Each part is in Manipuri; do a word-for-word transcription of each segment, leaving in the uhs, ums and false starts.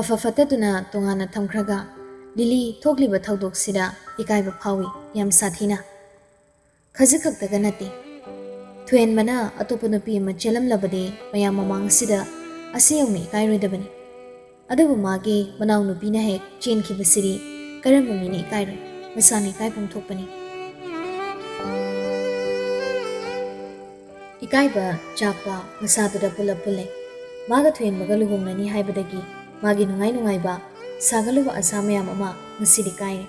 ꯑꯐ ꯐꯠꯇꯗꯨꯅ ꯇꯣꯉꯥꯟꯅ ꯊꯝꯈ꯭ꯔꯒ ꯂꯤꯂꯤ ꯊꯣꯛꯂꯤꯕ ꯊꯧꯗꯣꯛꯁꯤꯗ ꯏꯀꯥꯏꯕ ꯐꯥꯎꯏ, ꯌꯥꯝ ꯁꯥꯊꯤꯅ꯫ ꯈꯖꯤꯛ ꯈꯛꯇꯒ ꯅꯠꯇꯦ, ꯊꯣꯏꯍꯦꯟꯕꯅ ꯑꯇꯣꯞꯄ ꯅꯨꯄꯤ ꯑꯃ ꯆꯦꯜꯂꯝꯂꯕꯗꯤ ꯃꯌꯥꯝ ꯃꯃꯥꯡꯁꯤꯗ ꯑꯁꯤ ꯌꯧꯅ ꯏꯀꯥꯏꯔꯣꯏꯗꯕꯅꯤ꯫ ꯑꯗꯨꯕꯨ ꯃꯥꯒꯤ ꯃꯅꯥꯎꯅꯨꯄꯤꯅ ꯍꯦꯛ ꯆꯦꯟꯈꯤꯕꯁꯤꯗꯤ ꯀꯔꯝꯕ ꯃꯤꯅ ꯏꯀꯥꯏꯔꯣꯏ? ꯃꯁꯥꯅ ꯏꯀꯥꯏꯐꯝ ꯊꯣꯛꯄꯅꯤ꯫ ꯏꯀꯥꯏꯕ ꯆꯥꯛꯄ ꯃꯁꯥꯗꯨꯗ ꯄꯨꯂꯞ ꯄꯨꯜꯂꯦ꯫ ꯃꯥꯒ ꯊꯣꯏꯍꯦꯟꯕꯒ ꯂꯨꯍꯣꯡꯂꯅꯤ ꯍꯥꯏꯕꯗꯒꯤ ꯃꯥꯒꯤ ꯅꯨꯡꯉꯥꯏ ꯅꯨꯡꯉꯥꯏꯕ ꯁꯥꯒꯠꯂꯨꯕ ꯑꯁꯥ ꯃꯌꯥꯝ ꯑꯃ ꯉꯁꯤꯗꯤ ꯀꯥꯏꯔꯦ꯫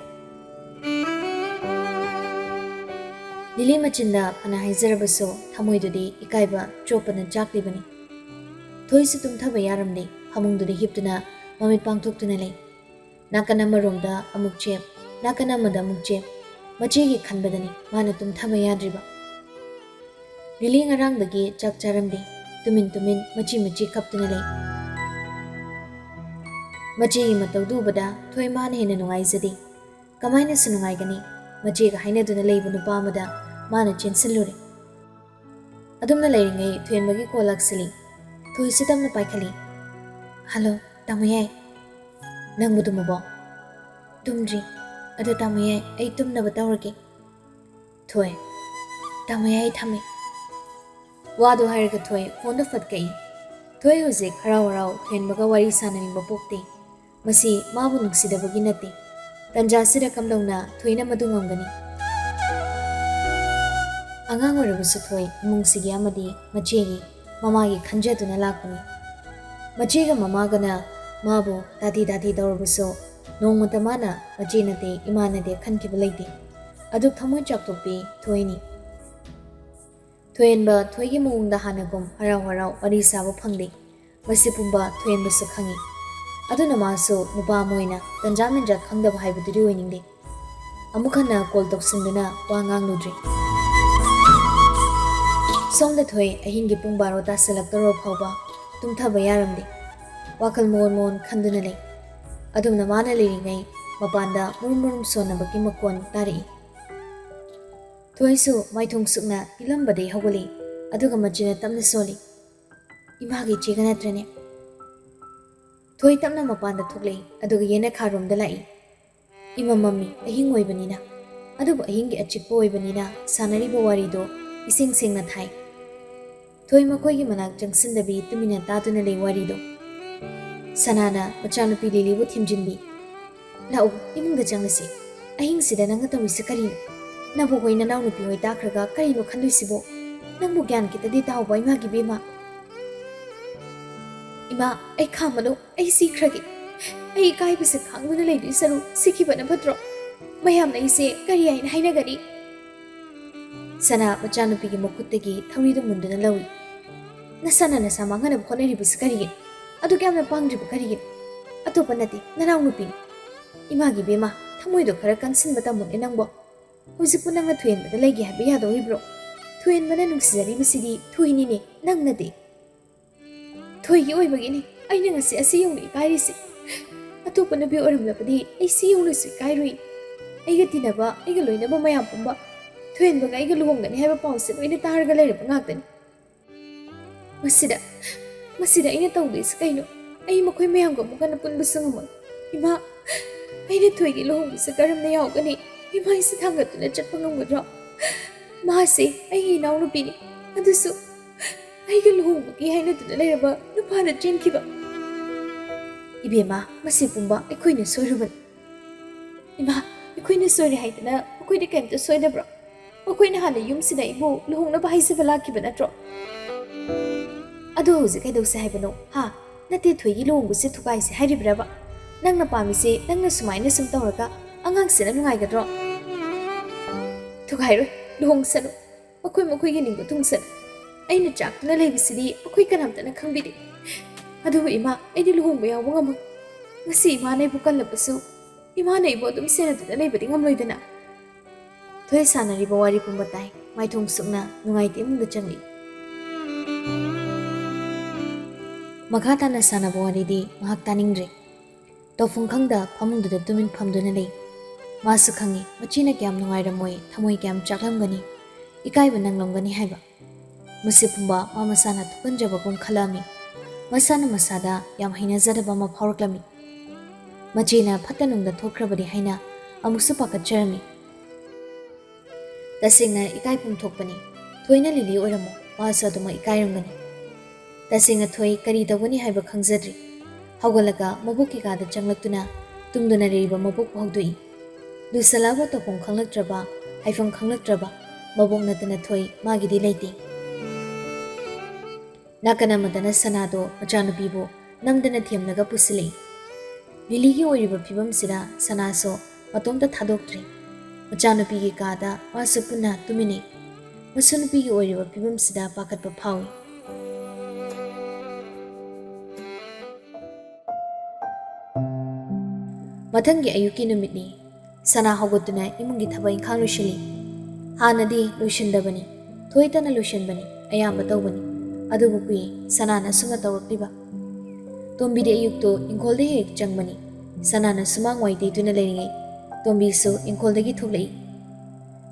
ꯂꯤꯂꯤ ꯃꯆꯤꯟꯗ ꯐꯅ ꯍꯥꯏꯖꯔꯕꯁꯨ ꯊꯃꯣꯏꯗꯨꯗꯤ ꯏꯀꯥꯏꯕ ꯆꯣꯞꯄꯅ ꯆꯥꯛꯂꯤꯕꯅꯤ꯫ ꯊꯣꯏꯁꯨ ꯇꯨꯝꯊꯕ ꯌꯥꯔꯝꯗꯦ꯫ ꯐꯃꯨꯡꯗꯨꯗ ꯍꯤꯞꯇꯨꯅ ꯃꯃꯤꯠ ꯄꯥꯡꯊꯣꯛꯇꯨꯅ ꯂꯩ꯫ ꯅꯥꯀꯟ ꯑꯃꯔꯣꯝꯗ ꯑꯃꯨꯛ ꯆꯦꯞ, ꯅꯥꯀꯟ ꯑꯃꯗ ꯑꯃꯨꯛ ꯆꯦꯞ꯫ ꯃꯆꯦꯒꯤ ꯈꯟꯕꯗꯅꯤ ꯃꯥꯅ ꯇꯨꯝꯊꯕ ꯌꯥꯗ꯭ꯔꯤꯕ꯫ ꯂꯤꯂꯤ ꯉꯔꯥꯡꯗꯒꯤ ꯆꯥꯛ ꯆꯥꯔꯝꯗꯦ꯫ ꯇꯨꯃꯤꯟ ꯇꯨꯃꯤꯟ ꯃꯆꯤ ꯃꯆꯤ ꯀꯞꯇꯨꯅ ꯂꯩ꯫ ꯃꯆꯦꯒꯤ ꯃꯇꯧꯗꯨ ꯎꯕꯗ ꯊꯣꯏ ꯃꯥꯅ ꯍꯦꯟꯅ ꯅꯨꯡꯉꯥꯏꯖꯗꯦ꯫ ꯀꯃꯥꯏꯅꯁꯨ ꯅꯨꯡꯉꯥꯏꯒꯅꯤ? ꯃꯆꯦꯒ ꯍꯥꯏꯅꯗꯨꯅ ꯂꯩꯕ ꯅꯨꯄꯥ ꯑꯃꯗ ꯃꯥꯅ ꯆꯦꯟꯁꯤꯜꯂꯨꯔꯦ꯫ ꯑꯗꯨꯝꯅ ꯂꯩꯔꯤꯉꯩ ꯊꯣꯏꯍꯦꯟꯕꯒꯤ ꯀꯣꯜ ꯂꯥꯛꯁꯤꯜꯂꯤ꯫ ꯊꯣꯏꯁꯤ ꯇꯞꯅ ꯄꯥꯏꯈꯠꯂꯤ꯫ "ꯍꯜꯂꯣ, ꯇꯥꯃꯣ ꯌꯥꯏ꯫ ꯅꯪꯕꯨ ꯇꯨꯝꯃꯕꯣ?" "ꯇꯨꯝꯗ꯭ꯔꯤ꯫ ꯑꯗꯣ ꯇꯥꯃꯣ ꯌꯥꯏ, ꯑꯩ ꯇꯨꯝꯅꯕ ꯇꯧꯔꯒꯦ꯫" "ꯊꯣꯏ, ꯇꯥꯃꯣ ꯌꯥꯏ, ꯑꯩ ꯊꯝꯃꯦ꯫" ꯋꯥꯗꯨ ꯍꯥꯏꯔꯒ ꯊꯣꯏ ꯐꯣꯟꯗꯨ ꯐꯠ ꯀꯛꯏ꯫ ꯊꯣꯏ ꯍꯧꯖꯤꯛ ꯍꯔꯥꯎ ꯍꯔꯥꯎ ꯊꯣꯏꯍꯦꯟꯕꯒ ꯋꯥꯔꯤ ꯁꯥꯟꯅꯅꯤꯡꯕ ꯄꯣꯛꯇꯦ꯫ ꯃꯁꯤ ꯃꯥꯕꯨ ꯅꯨꯡꯁꯤꯗꯕꯒꯤ ꯅꯠꯇꯦ꯫ ꯇꯟꯖꯥꯁꯤꯗ ꯀꯝꯗꯧꯅ ꯊꯣꯏꯅ ꯃꯗꯨ ꯉꯝꯒꯅꯤ? ꯑꯉꯥꯡ ꯑꯣꯏꯔꯕꯁꯨ ꯊꯣꯏ ꯏꯃꯨꯡꯁꯤꯒꯤ ꯑꯃꯗꯤ ꯃꯆꯦꯒꯤ, ꯃꯃꯥꯒꯤ ꯈꯟꯖꯗꯨꯅ ꯂꯥꯛꯄꯅꯤ꯫ ꯃꯆꯦꯒ ꯃꯃꯥꯒꯅ ꯃꯥꯕꯨ ꯇꯥꯊꯤ ꯇꯥꯊꯤ ꯇꯧꯔꯕꯁꯨ ꯅꯣꯡꯃꯇ ꯃꯥꯅ ꯃꯆꯦ ꯅꯠꯇꯦ, ꯏꯃꯥ ꯅꯠꯇꯦ ꯈꯟꯈꯤꯕ ꯂꯩꯇꯦ꯫ ꯑꯗꯨꯛ ꯊꯃꯣꯏ ꯆꯥꯛꯊꯣꯛꯄꯤ ꯊꯣꯏꯅꯤ꯫ ꯊꯣꯏꯍꯦꯟꯕ ꯊꯣꯏꯒꯤ ꯃꯑꯣꯡꯗ ꯍꯥꯟꯅꯒꯨꯝ ꯍꯔꯥꯎ ꯍꯔꯥꯎ ꯋꯥꯔꯤ ꯁꯥꯕ ꯐꯪꯗꯦ꯫ ꯃꯁꯤ ꯄꯨꯝꯕ ꯊꯣꯏꯍꯦꯟꯕꯁꯨ ꯈꯪꯏ꯫ ꯑꯗꯨꯅ ꯃꯥꯁꯨ ꯅꯨꯄꯥ ꯑꯃ ꯑꯣꯏꯅ ꯇꯟꯖꯥ ꯃꯦꯟꯖꯥ ꯈꯪꯗꯕ ꯍꯥꯏꯕꯗꯨꯗꯤ ꯑꯣꯏꯅꯤꯡꯗꯦ꯫ ꯑꯃꯨꯛ ꯍꯟꯅ ꯀꯣꯜ ꯇꯧꯁꯤꯟꯗꯨꯅ ꯋꯥ ꯉꯥꯡꯂꯨꯗ꯭ꯔꯤ꯫ ꯁꯣꯝꯗ ꯊꯣꯏ ꯑꯍꯤꯡꯒꯤ ꯄꯨꯡ ꯕꯥꯔꯣ ꯇꯥꯁꯤꯜꯂꯛꯇꯧꯔꯕ ꯐꯥꯎꯕ ꯇꯨꯝꯊꯕ ꯌꯥꯔꯝꯗꯦ꯫ ꯋꯥꯈꯜ ꯃꯑꯣꯟ ꯃꯑꯣꯟ ꯈꯟꯗꯨꯅ ꯂꯩ꯫ ꯑꯗꯨꯝꯅ ꯃꯥꯅ ꯂꯩꯔꯤꯉꯩ ꯃꯄꯥꯟꯗ ꯃꯨꯔꯨꯝ ꯃꯨꯔꯨꯝ ꯁꯣꯟꯅꯕꯒꯤ ꯃꯈꯣꯟ ꯇꯥꯔꯛꯏ꯫ ꯊꯣꯏꯁꯨ ꯃꯥꯏꯊꯣꯡ ꯁꯨꯛꯅ ꯏꯜꯂꯝꯕꯗꯩ ꯍꯧꯒꯠꯂꯛꯏ, ꯑꯗꯨꯒ ꯃꯆꯤꯟꯅ ꯇꯞꯅ ꯁꯣꯜꯂꯤ꯫ "ꯏꯃꯥꯒ ꯏꯆꯦꯒ ꯅꯠꯇ꯭ꯔꯅꯦ?" ꯊꯣꯏ ꯇꯞꯅ ꯃꯄꯥꯟꯗ ꯊꯣꯛꯂꯛꯏ, ꯑꯗꯨꯒ ꯌꯦꯅꯈꯥꯔꯣꯝꯗ ꯂꯥꯛꯏ꯫ ꯏꯃꯝ ꯃꯝꯃꯤ, ꯑꯍꯤꯡ ꯑꯣꯏꯕꯅꯤꯅ꯫ ꯑꯗꯨꯕꯨ ꯑꯍꯤꯡꯒꯤ ꯑꯆꯤꯛꯄ ꯑꯣꯏꯕꯅꯤꯅ ꯁꯥꯟꯅꯔꯤꯕ ꯋꯥꯔꯤꯗꯣ ꯏꯁꯦꯡ ꯁꯦꯡꯅ ꯊꯥꯏ꯫ ꯊꯣꯏ ꯃꯈꯣꯏꯒꯤ ꯃꯅꯥꯛ ꯆꯪꯁꯤꯟꯗꯕꯤ ꯇꯨꯃꯤꯟꯅ ꯇꯥꯗꯨꯅ ꯂꯩ ꯋꯥꯔꯤꯗꯣ꯫ ꯁꯅꯥꯅ ꯃꯆꯥꯅꯨꯄꯤ ꯂꯤꯂꯤꯕꯨ ꯊꯤꯝꯖꯤꯟꯕꯤ꯫ "ꯂꯥꯛꯎ, ꯏꯃꯨꯡꯗ ꯆꯪꯂꯁꯤ꯫ ꯑꯍꯤꯡꯁꯤꯗ ꯅꯪꯅ ꯇꯧꯔꯤꯁꯤ ꯀꯔꯤꯅꯣ? ꯅꯕꯨ ꯍꯣꯏ ꯅꯅꯥꯎꯅꯨꯄꯤ ꯍꯣꯏ ꯇꯥꯈ꯭ꯔꯒ ꯀꯔꯤꯅꯣ ꯈꯟꯗꯣꯏꯁꯤꯕꯣ? ꯅꯪꯕꯨ ꯒ꯭ꯌꯥꯟ ꯈꯤꯇꯗꯤ ꯇꯥꯎꯕ ꯏꯃꯥꯒꯤ ꯕꯦꯝꯃ?" "ꯏꯃꯥ, ꯑꯩ ꯈꯥꯝꯃꯅꯨ, ꯑꯩ ꯁꯤꯈ꯭ꯔꯒꯦ꯫ ꯑꯩ ꯏꯀꯥꯏꯕꯁꯦ ꯈꯥꯡꯗꯨꯅ ꯂꯩꯗꯣꯏ ꯁꯔꯨꯛ ꯁꯤꯈꯤꯕꯅ ꯐꯠꯇ꯭ꯔꯣ? ꯃꯌꯥꯝꯅ ꯑꯩꯁꯦ ꯀꯔꯤ ꯍꯥꯏꯅ ꯍꯥꯏꯅꯒꯅꯤ?" ꯁꯅꯥ ꯃꯆꯥꯅꯨꯄꯤꯒꯤ ꯃꯈꯨꯠꯇꯒꯤ ꯊꯧꯔꯤꯗꯨ ꯃꯨꯟꯗꯨꯅ ꯂꯧꯏ꯫ "ꯅꯁꯥꯅ ꯅꯁꯥ ꯃꯥꯡꯍꯟꯅꯕ ꯍꯣꯠꯅꯔꯤꯕꯁꯤ ꯀꯔꯤꯒꯤꯅꯣ? ꯑꯗꯨꯛ ꯌꯥꯝꯅ ꯄꯥꯡꯗ꯭ꯔꯤꯕ ꯀꯔꯤꯒꯤꯅꯣ? ꯑꯇꯣꯞꯄ ꯅꯠꯇꯦ, ꯅꯅꯥꯎꯅꯨꯄꯤꯅꯤ꯫ ꯏꯃꯥꯒꯤ ꯕꯦꯝꯃ, ꯊꯃꯣꯏꯗꯣ ꯈꯔ ꯀꯟꯁꯤꯟꯕ ꯇꯝꯃꯨꯅꯦ ꯅꯪꯕꯣ꯫ ꯍꯧꯖꯤꯛꯄꯨ ꯅꯪꯅ ꯊꯣꯏꯍꯦꯟꯕꯗ ꯂꯩꯒꯦ ꯍꯥꯏꯕ ꯌꯥꯗꯧꯔꯤꯕ꯭ꯔꯣ? ꯊꯣꯏꯍꯦꯟꯕꯅ ꯅꯨꯡꯁꯤꯖꯔꯤꯕꯁꯤꯗꯤ ꯊꯣꯏꯅꯤꯅꯦ, ꯅꯪ ꯅꯠꯇꯦ꯫ ꯊꯣꯏꯒꯤ ꯑꯣꯏꯕꯒꯤꯅꯤ ꯑꯩꯅ ꯉꯁꯤ ꯑꯁꯤ ꯌꯧꯅ ꯏꯀꯥꯏꯔꯤꯁꯦ꯫ ꯑꯇꯣꯞꯄ ꯅꯨꯄꯤ ꯑꯣꯏꯔꯝꯂꯕꯗꯤ ꯑꯩ ꯁꯤ ꯌꯧꯅꯁꯨ ꯏꯀꯥꯏꯔꯨꯏ꯫ ꯑꯩꯒ ꯇꯤꯟꯅꯕ, ꯑꯩꯒ ꯂꯣꯏꯅꯕ ꯃꯌꯥꯝ ꯄꯨꯝꯕ ꯊꯣꯏꯍꯦꯟꯕꯒ ꯑꯩꯒ ꯂꯨꯍꯣꯡꯒꯅꯤ ꯍꯥꯏꯕ ꯄꯥꯎꯁꯦ ꯂꯣꯏꯅ ꯇꯥꯔꯒ ꯂꯩꯔꯕ ꯉꯥꯛꯇꯅꯤ꯫ ꯃꯁꯤꯗ, ꯃꯁꯤꯗ ꯑꯩꯅ ꯇꯧꯗꯣꯏꯁꯤ ꯀꯩꯅꯣ? ꯑꯩ ꯃꯈꯣꯏ ꯃꯌꯥꯝꯒ ꯑꯃꯨꯛ ꯍꯟꯅ ꯄꯨꯟꯕꯁꯨ ꯉꯝꯃꯣꯏ꯫ ꯏꯃꯥ, ꯑꯩꯅ ꯊꯣꯏꯒꯤ ꯂꯨꯍꯣꯡꯕꯁꯦ ꯀꯔꯝꯅ ꯌꯥꯎꯒꯅꯤ? ꯏꯃꯥ ꯑꯩꯁꯦ ꯊꯥꯡꯒꯠꯇꯨꯅ ꯆꯠꯄ ꯉꯝꯒꯗ꯭ꯔꯣ? ꯃꯥꯁꯦ ꯑꯩꯒꯤ ꯏꯅꯥꯎꯅꯨꯄꯤꯅꯤ, ꯑꯗꯨꯁꯨ ꯑꯩꯒ ꯂꯨꯍꯣꯡꯕꯒꯤ ꯍꯥꯏꯅꯗꯨꯅ ꯂꯩꯔꯕ ꯅꯨꯄꯥꯅ ꯆꯦꯟꯈꯤꯕ꯫ ꯏꯕꯦꯝꯃ, ꯃꯁꯤ ꯄꯨꯝꯕ ꯑꯩꯈꯣꯏꯅ ꯁꯣꯏꯔꯨꯕꯅꯤ꯫ ꯏꯃꯥ, ꯑꯩꯈꯣꯏꯅ ꯁꯣꯏꯔꯦ ꯍꯥꯏꯗꯅ ꯃꯈꯣꯏꯗꯤ ꯀꯔꯤꯝꯇ ꯁꯣꯏꯗꯕ꯭ꯔꯣ? ꯃꯈꯣꯏꯅ ꯍꯥꯟꯅ ꯌꯨꯝꯁꯤꯗ ꯑꯩꯕꯨ ꯂꯨꯍꯣꯡꯅꯕ ꯍꯥꯏꯖꯕ ꯂꯥꯛꯈꯤꯕ ꯅꯠꯇ꯭ꯔꯣ? ꯑꯗꯨ ꯍꯧꯖꯤꯛ ꯀꯩꯗꯧꯁꯦ ꯍꯥꯏꯕꯅꯣ? ꯍꯥ? ꯅꯠꯇꯦ, ꯊꯣꯏꯒꯤ ꯂꯨꯍꯣꯡꯕꯁꯦ ꯊꯨꯒꯥꯏꯁꯦ ꯍꯥꯏꯔꯤꯕ꯭ꯔꯕ? ꯅꯪꯅ ꯄꯥꯝꯃꯤꯁꯦ ꯅꯪꯅ ꯁꯨꯃꯥꯏꯅ ꯁꯨꯝ ꯇꯧꯔꯒ ꯑꯉꯥꯡꯁꯤꯅ ꯅꯨꯡꯉꯥꯏꯒꯗ꯭ꯔꯣ? ꯊꯨꯒꯥꯏꯔꯣꯏ, ꯂꯨꯍꯣꯡꯁꯅꯨ꯫ ꯃꯈꯣꯏ ꯃꯈꯣꯏꯒꯤ ꯅꯤꯡꯕ ꯊꯨꯡꯁꯅꯨ꯫ ꯑꯩꯅ ꯆꯥꯛꯇꯨꯅ ꯂꯩꯕꯁꯤꯗꯤ ꯑꯩꯈꯣꯏ ꯀꯅꯥꯝꯇꯅ ꯈꯪꯕꯤꯗꯦ꯫ ꯑꯗꯨꯕꯨ ꯏꯃꯥ, ꯑꯩꯗꯤ ꯂꯨꯍꯣꯡꯕ ꯌꯥꯎꯕ ꯉꯝꯃꯣꯏ꯫ ꯉꯁꯤ ꯏꯃꯥꯅ ꯑꯩꯕꯨ ꯀꯜꯂꯕꯁꯨ, ꯏꯃꯥꯅ ꯑꯩꯕꯨ ꯑꯗꯨꯝ ꯁꯦꯟꯅꯗꯨꯅ ꯂꯩꯕꯗꯤ ꯉꯝꯂꯣꯏꯗꯅ꯫ ꯊꯣꯏ ꯁꯥꯟꯅꯔꯤꯕ ꯋꯥꯔꯤ ꯄꯨꯝꯕ ꯇꯥꯏ꯫ ꯃꯥꯏꯊꯣꯡ ꯁꯨꯛꯅ ꯅꯨꯡꯉꯥꯏꯇꯦ ꯏꯃꯨꯡꯗ ꯆꯪꯂꯛꯏ꯫ ꯃꯈꯥ ꯇꯥꯅ ꯁꯥꯟꯅꯕ ꯋꯥꯔꯤꯗꯤ ꯃꯍꯥꯛ ꯇꯥꯅꯤꯡꯗ꯭ꯔꯦ꯫ ꯇꯧꯐꯝ ꯈꯪꯗ ꯐꯃꯨꯡꯗꯨꯗ ꯇꯨꯃꯤꯟ ꯐꯝꯗꯨꯅ ꯂꯩ꯫ ꯃꯥꯁꯨ ꯈꯪꯏ ꯃꯆꯦꯅ ꯀꯌꯥꯝ ꯅꯨꯡꯉꯥꯏꯔꯝꯃꯣꯏ, ꯊꯃꯣꯏ ꯀꯌꯥꯝ ꯆꯥꯛꯂꯝꯒꯅꯤ, ꯏꯀꯥꯏꯕ ꯅꯪꯂꯝꯒꯅꯤ ꯍꯥꯏꯕ꯫ ꯃꯁꯤ ꯄꯨꯝꯕ ꯃꯥ ꯃꯁꯥꯅ ꯊꯣꯛꯍꯟꯖꯕꯒꯨꯝ ꯈꯜꯂꯝꯃꯤ꯫ ꯃꯁꯥꯅ ꯃꯁꯥꯗ ꯌꯥꯝ ꯍꯩꯅꯖꯗꯕ ꯑꯃ ꯐꯥꯎꯔꯛꯂꯝꯃꯤ꯫ ꯃꯆꯦꯅ ꯐꯠꯇ ꯅꯨꯡꯗ ꯊꯣꯛꯈ꯭ꯔꯕꯗꯤ ꯍꯥꯏꯅ ꯑꯃꯨꯛꯁꯨ ꯄꯥꯈꯠꯆꯔꯝꯃꯤ꯫ ꯇꯁꯦꯡꯅ ꯏꯀꯥꯏꯐꯝ ꯊꯣꯛꯄꯅꯤ꯫ ꯊꯣꯏꯅ ꯂꯤꯂꯤ ꯑꯣꯏꯔꯝꯃꯣ, ꯃꯥꯁꯨ ꯑꯗꯨꯃꯛ ꯏꯀꯥꯏꯔꯝꯒꯅꯤ꯫ ꯇꯁꯦꯡꯅ ꯊꯣꯏ ꯀꯔꯤ ꯇꯧꯒꯅꯤ ꯍꯥꯏꯕ ꯈꯪꯖꯗ꯭ꯔꯤ꯫ ꯍꯧꯒꯠꯂꯒ ꯃꯕꯣꯛꯀꯤ ꯀꯥꯗ ꯆꯪꯂꯛꯇꯨꯅ ꯇꯨꯝꯗꯨꯅ ꯂꯩꯔꯤꯕ ꯃꯕꯣꯛꯄꯨ ꯍꯧꯗꯣꯛꯏ꯫ ꯂꯨꯁꯜꯂꯛꯑꯕ ꯇꯧꯐꯝ ꯈꯪꯂꯛꯇ꯭ꯔꯕ, ꯍꯥꯏꯐꯝ ꯈꯪꯂꯛꯇ꯭ꯔꯕ ꯃꯕꯣꯛ ꯅꯠꯇꯅ ꯊꯣꯏ ꯃꯥꯒꯤꯗꯤ ꯂꯩꯇꯦ꯫ ꯅꯥꯀꯟ ꯑꯃꯗꯅ ꯁꯅꯥꯗꯣ ꯃꯆꯥꯅꯨꯄꯤꯕꯨ ꯅꯝꯗꯅ ꯊꯦꯝꯂꯒ ꯄꯨꯁꯤꯜꯂꯛꯏ꯫ ꯂꯤꯂꯤꯒꯤ ꯑꯣꯏꯔꯤꯕ ꯐꯤꯕꯝꯁꯤꯗ ꯁꯅꯥꯁꯨ ꯃꯇꯣꯝꯇ ꯊꯥꯗꯣꯛꯇ꯭ꯔꯦ꯫ ꯃꯆꯥꯅꯨꯄꯤꯒꯤ ꯀꯥꯗ ꯃꯥꯁꯨ ꯄꯨꯟꯅ ꯇꯨꯃꯤꯟꯅꯩ꯫ ꯃꯁꯨ ꯅꯨꯄꯤꯒꯤ ꯑꯣꯏꯔꯤꯕ ꯐꯤꯕꯝꯁꯤꯗ ꯄꯥꯈꯠꯄ ꯐꯥꯎꯏ꯫ ꯃꯊꯪꯒꯤ ꯑꯌꯨꯛꯀꯤ ꯅꯨꯃꯤꯠꯅꯤ꯫ ꯁꯅꯥ ꯍꯧꯒꯠꯇꯨꯅ ꯏꯃꯨꯡꯒꯤ ꯊꯕꯛ ꯏꯪꯈꯥꯡ ꯂꯣꯏꯁꯤꯜꯂꯤ꯫ ꯍꯥꯟꯅꯗꯤ ꯂꯣꯏꯁꯤꯟꯗꯕꯅꯤ, ꯊꯣꯏꯇꯅ ꯂꯣꯏꯁꯤꯟꯕꯅꯤ, ꯑꯌꯥꯝꯕ ꯇꯧꯕꯅꯤ꯫ ꯑꯗꯨꯕꯨ ꯀꯨꯏ ꯁꯅꯥꯅ ꯑꯁꯨꯝꯅ ꯇꯧꯔꯛꯂꯤꯕ꯫ ꯇꯣꯝꯕꯤꯗꯤ ꯑꯌꯨꯛꯇꯣ ꯏꯪꯈꯣꯜꯗ ꯍꯦꯛ ꯍꯦꯛ ꯆꯪꯕꯅꯤ꯫ ꯁꯅꯥꯅ ꯁꯨꯃꯥꯡ ꯋꯥꯏ ꯇꯩꯗꯨꯅ ꯂꯩꯔꯤꯉꯩ ꯇꯣꯝꯕꯤꯁꯨ ꯏꯪꯈꯣꯜꯗꯒꯤ ꯊꯣꯛꯂꯛꯏ꯫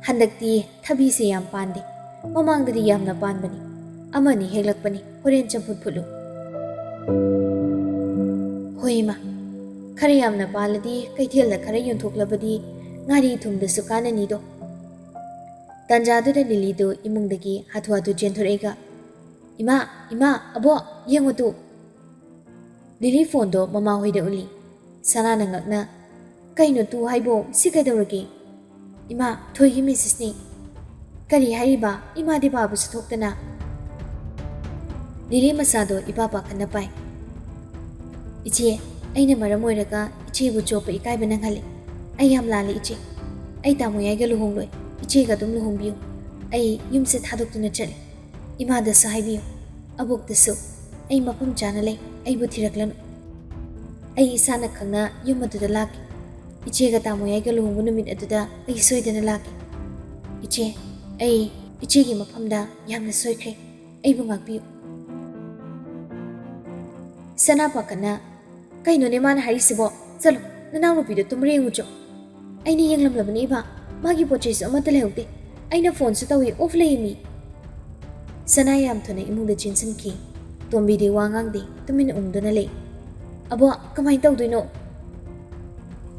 ꯍꯟꯗꯛꯇꯤ ꯊꯕꯤꯁꯦ ꯌꯥꯝ ꯄꯥꯟꯗꯦ꯫ ꯃꯃꯥꯡꯗꯗꯤ ꯌꯥꯝꯅ ꯄꯥꯟꯕꯅꯤ꯫ ꯑꯃꯅꯤ ꯍꯦꯛꯂꯛꯄꯅꯤ, ꯍꯣꯔꯦꯟ ꯆꯝꯐꯨꯠ ꯐꯨꯠꯂꯨ꯫ ꯍꯣꯏ ꯏꯃꯥ, ꯈꯔ ꯌꯥꯝꯅ ꯄꯥꯜꯂꯗꯤ ꯀꯩꯊꯦꯜꯗ ꯈꯔ ꯌꯣꯟꯊꯣꯛꯂꯕꯗꯤ ꯉꯥꯔꯤ ꯊꯨꯝꯗꯁꯨ ꯀꯥꯟꯅꯅꯤꯗꯣ꯫ ꯇꯥꯟꯖꯥꯗꯨꯗ ꯂꯤꯂꯤꯗꯨ ꯏꯃꯨꯡꯗꯒꯤ ꯍꯥꯊꯨ ꯍꯥꯊꯨ ꯆꯦꯟꯊꯣꯔꯛꯏꯒ, "ꯏꯃꯥ, ꯏꯃꯥ, ꯑꯕꯣꯛ, ꯌꯦꯡꯉꯨ ꯇꯨ!" ꯂꯤꯂꯤ ꯐꯣꯟꯗꯣ ꯃꯃꯥ ꯍꯣꯏꯗ ꯎꯠꯂꯤ꯫ ꯁꯅꯥꯅ ꯉꯛꯅ, "ꯀꯩꯅꯣ ꯇꯨ ꯍꯥꯏꯕꯣ? ꯁꯤ ꯀꯩꯗꯧꯔꯒꯦ?" "ꯏꯃꯥ, ꯊꯣꯏꯒꯤ ꯃꯦꯁꯦꯖꯅꯤ꯫" "ꯀꯔꯤ ꯍꯥꯏꯔꯤꯕ? ꯏꯃꯥꯗꯤ ꯄꯥꯕꯁꯨ ꯊꯣꯛꯇꯅ?" ꯂꯤꯂꯤ ꯃꯁꯥꯗꯣ ꯏꯄꯥ ꯄꯥꯈꯠꯅ ꯄꯥꯏ꯫ "ꯏꯆꯦ, ꯑꯩꯅ ꯃꯔꯝ ꯑꯣꯏꯔꯒ ꯏꯆꯦꯕꯨ ꯆꯣꯞꯄ ꯏꯀꯥꯏꯕ ꯅꯪꯍꯜꯂꯦ꯫ ꯑꯩ ꯌꯥꯝ ꯂꯥꯜꯂꯦ ꯏꯆꯦ꯫ ꯑꯩ ꯇꯥꯃꯣ ꯌꯥꯏꯒ ꯂꯨꯍꯣꯡꯂꯣꯏ꯫ ꯏꯆꯦꯒ ꯑꯗꯨꯝ ꯂꯨꯍꯣꯡꯕꯤꯌꯨ꯫ ꯑꯩ ꯌꯨꯝꯁꯦ ꯊꯥꯗꯣꯛꯇꯨꯅ ꯆꯠꯂꯦ꯫ ꯏꯃꯥꯗꯁꯨ ꯍꯥꯏꯕꯤꯌꯨ, ꯑꯕꯣꯛꯇꯁꯨ꯫ ꯑꯩ ꯃꯐꯝ ꯆꯥꯅ ꯂꯩ꯫ ꯑꯩꯕꯨ ꯊꯤꯔꯛꯂꯅꯨ꯫ ꯑꯩ ꯏꯁꯥꯅ ꯈꯪꯅ ꯌꯨꯝ ꯑꯗꯨꯗ ꯂꯥꯛꯀꯦ꯫ ꯏꯆꯦꯒ ꯇꯥꯃꯣ ꯌꯥꯏꯒ ꯂꯨꯍꯣꯡꯕ ꯅꯨꯃꯤꯠ ꯑꯗꯨꯗ ꯑꯩ ꯁꯣꯏꯗꯅ ꯂꯥꯛꯀꯦ꯫ ꯏꯆꯦ, ꯑꯩ ꯏꯆꯦꯒꯤ ꯃꯐꯝꯗ ꯌꯥꯝꯅ ꯁꯣꯏꯈ꯭ꯔꯦ꯫ ꯑꯩꯕꯨ ꯉꯥꯛꯄꯤꯌꯨ꯫" ꯁꯅꯥ ꯄꯥꯈꯠꯅ, "ꯀꯩꯅꯣꯅꯦ ꯃꯥꯅ ꯍꯥꯏꯔꯤꯁꯤꯕꯣ? ꯆꯠꯂꯣ, ꯅꯅꯥꯎꯅꯨꯄꯤꯗꯣ ꯇꯨꯝꯕ꯭ꯔꯥ ꯌꯦꯡꯉꯨꯆꯣ꯫" "ꯑꯩꯅ ꯌꯦꯡꯂꯝꯂꯕꯅꯦ ꯏꯃꯥ, ꯃꯥꯒꯤ ꯄꯣꯠ ꯆꯩꯁꯨ ꯑꯃꯠꯇ ꯂꯩꯍꯧꯗꯦ꯫ ꯑꯩꯅ ꯐꯣꯟꯁꯨ ꯇꯧꯏ, ꯑꯣꯐ ꯂꯩꯌꯦ ꯃꯤ꯫" ꯁꯅꯥ ꯌꯥꯝ ꯊꯨꯅ ꯏꯃꯨꯡꯗ ꯆꯦꯟꯁꯤꯟꯈꯤ꯫ ꯇꯣꯝꯕꯤꯗꯤ ꯋꯥ ꯉꯥꯡꯗꯦ, ꯇꯨꯃꯤꯟ ꯎꯪꯗꯨꯅ ꯂꯩ꯫ "ꯑꯕꯣ, ꯀꯃꯥꯏꯅ ꯇꯧꯗꯣꯏꯅꯣ?"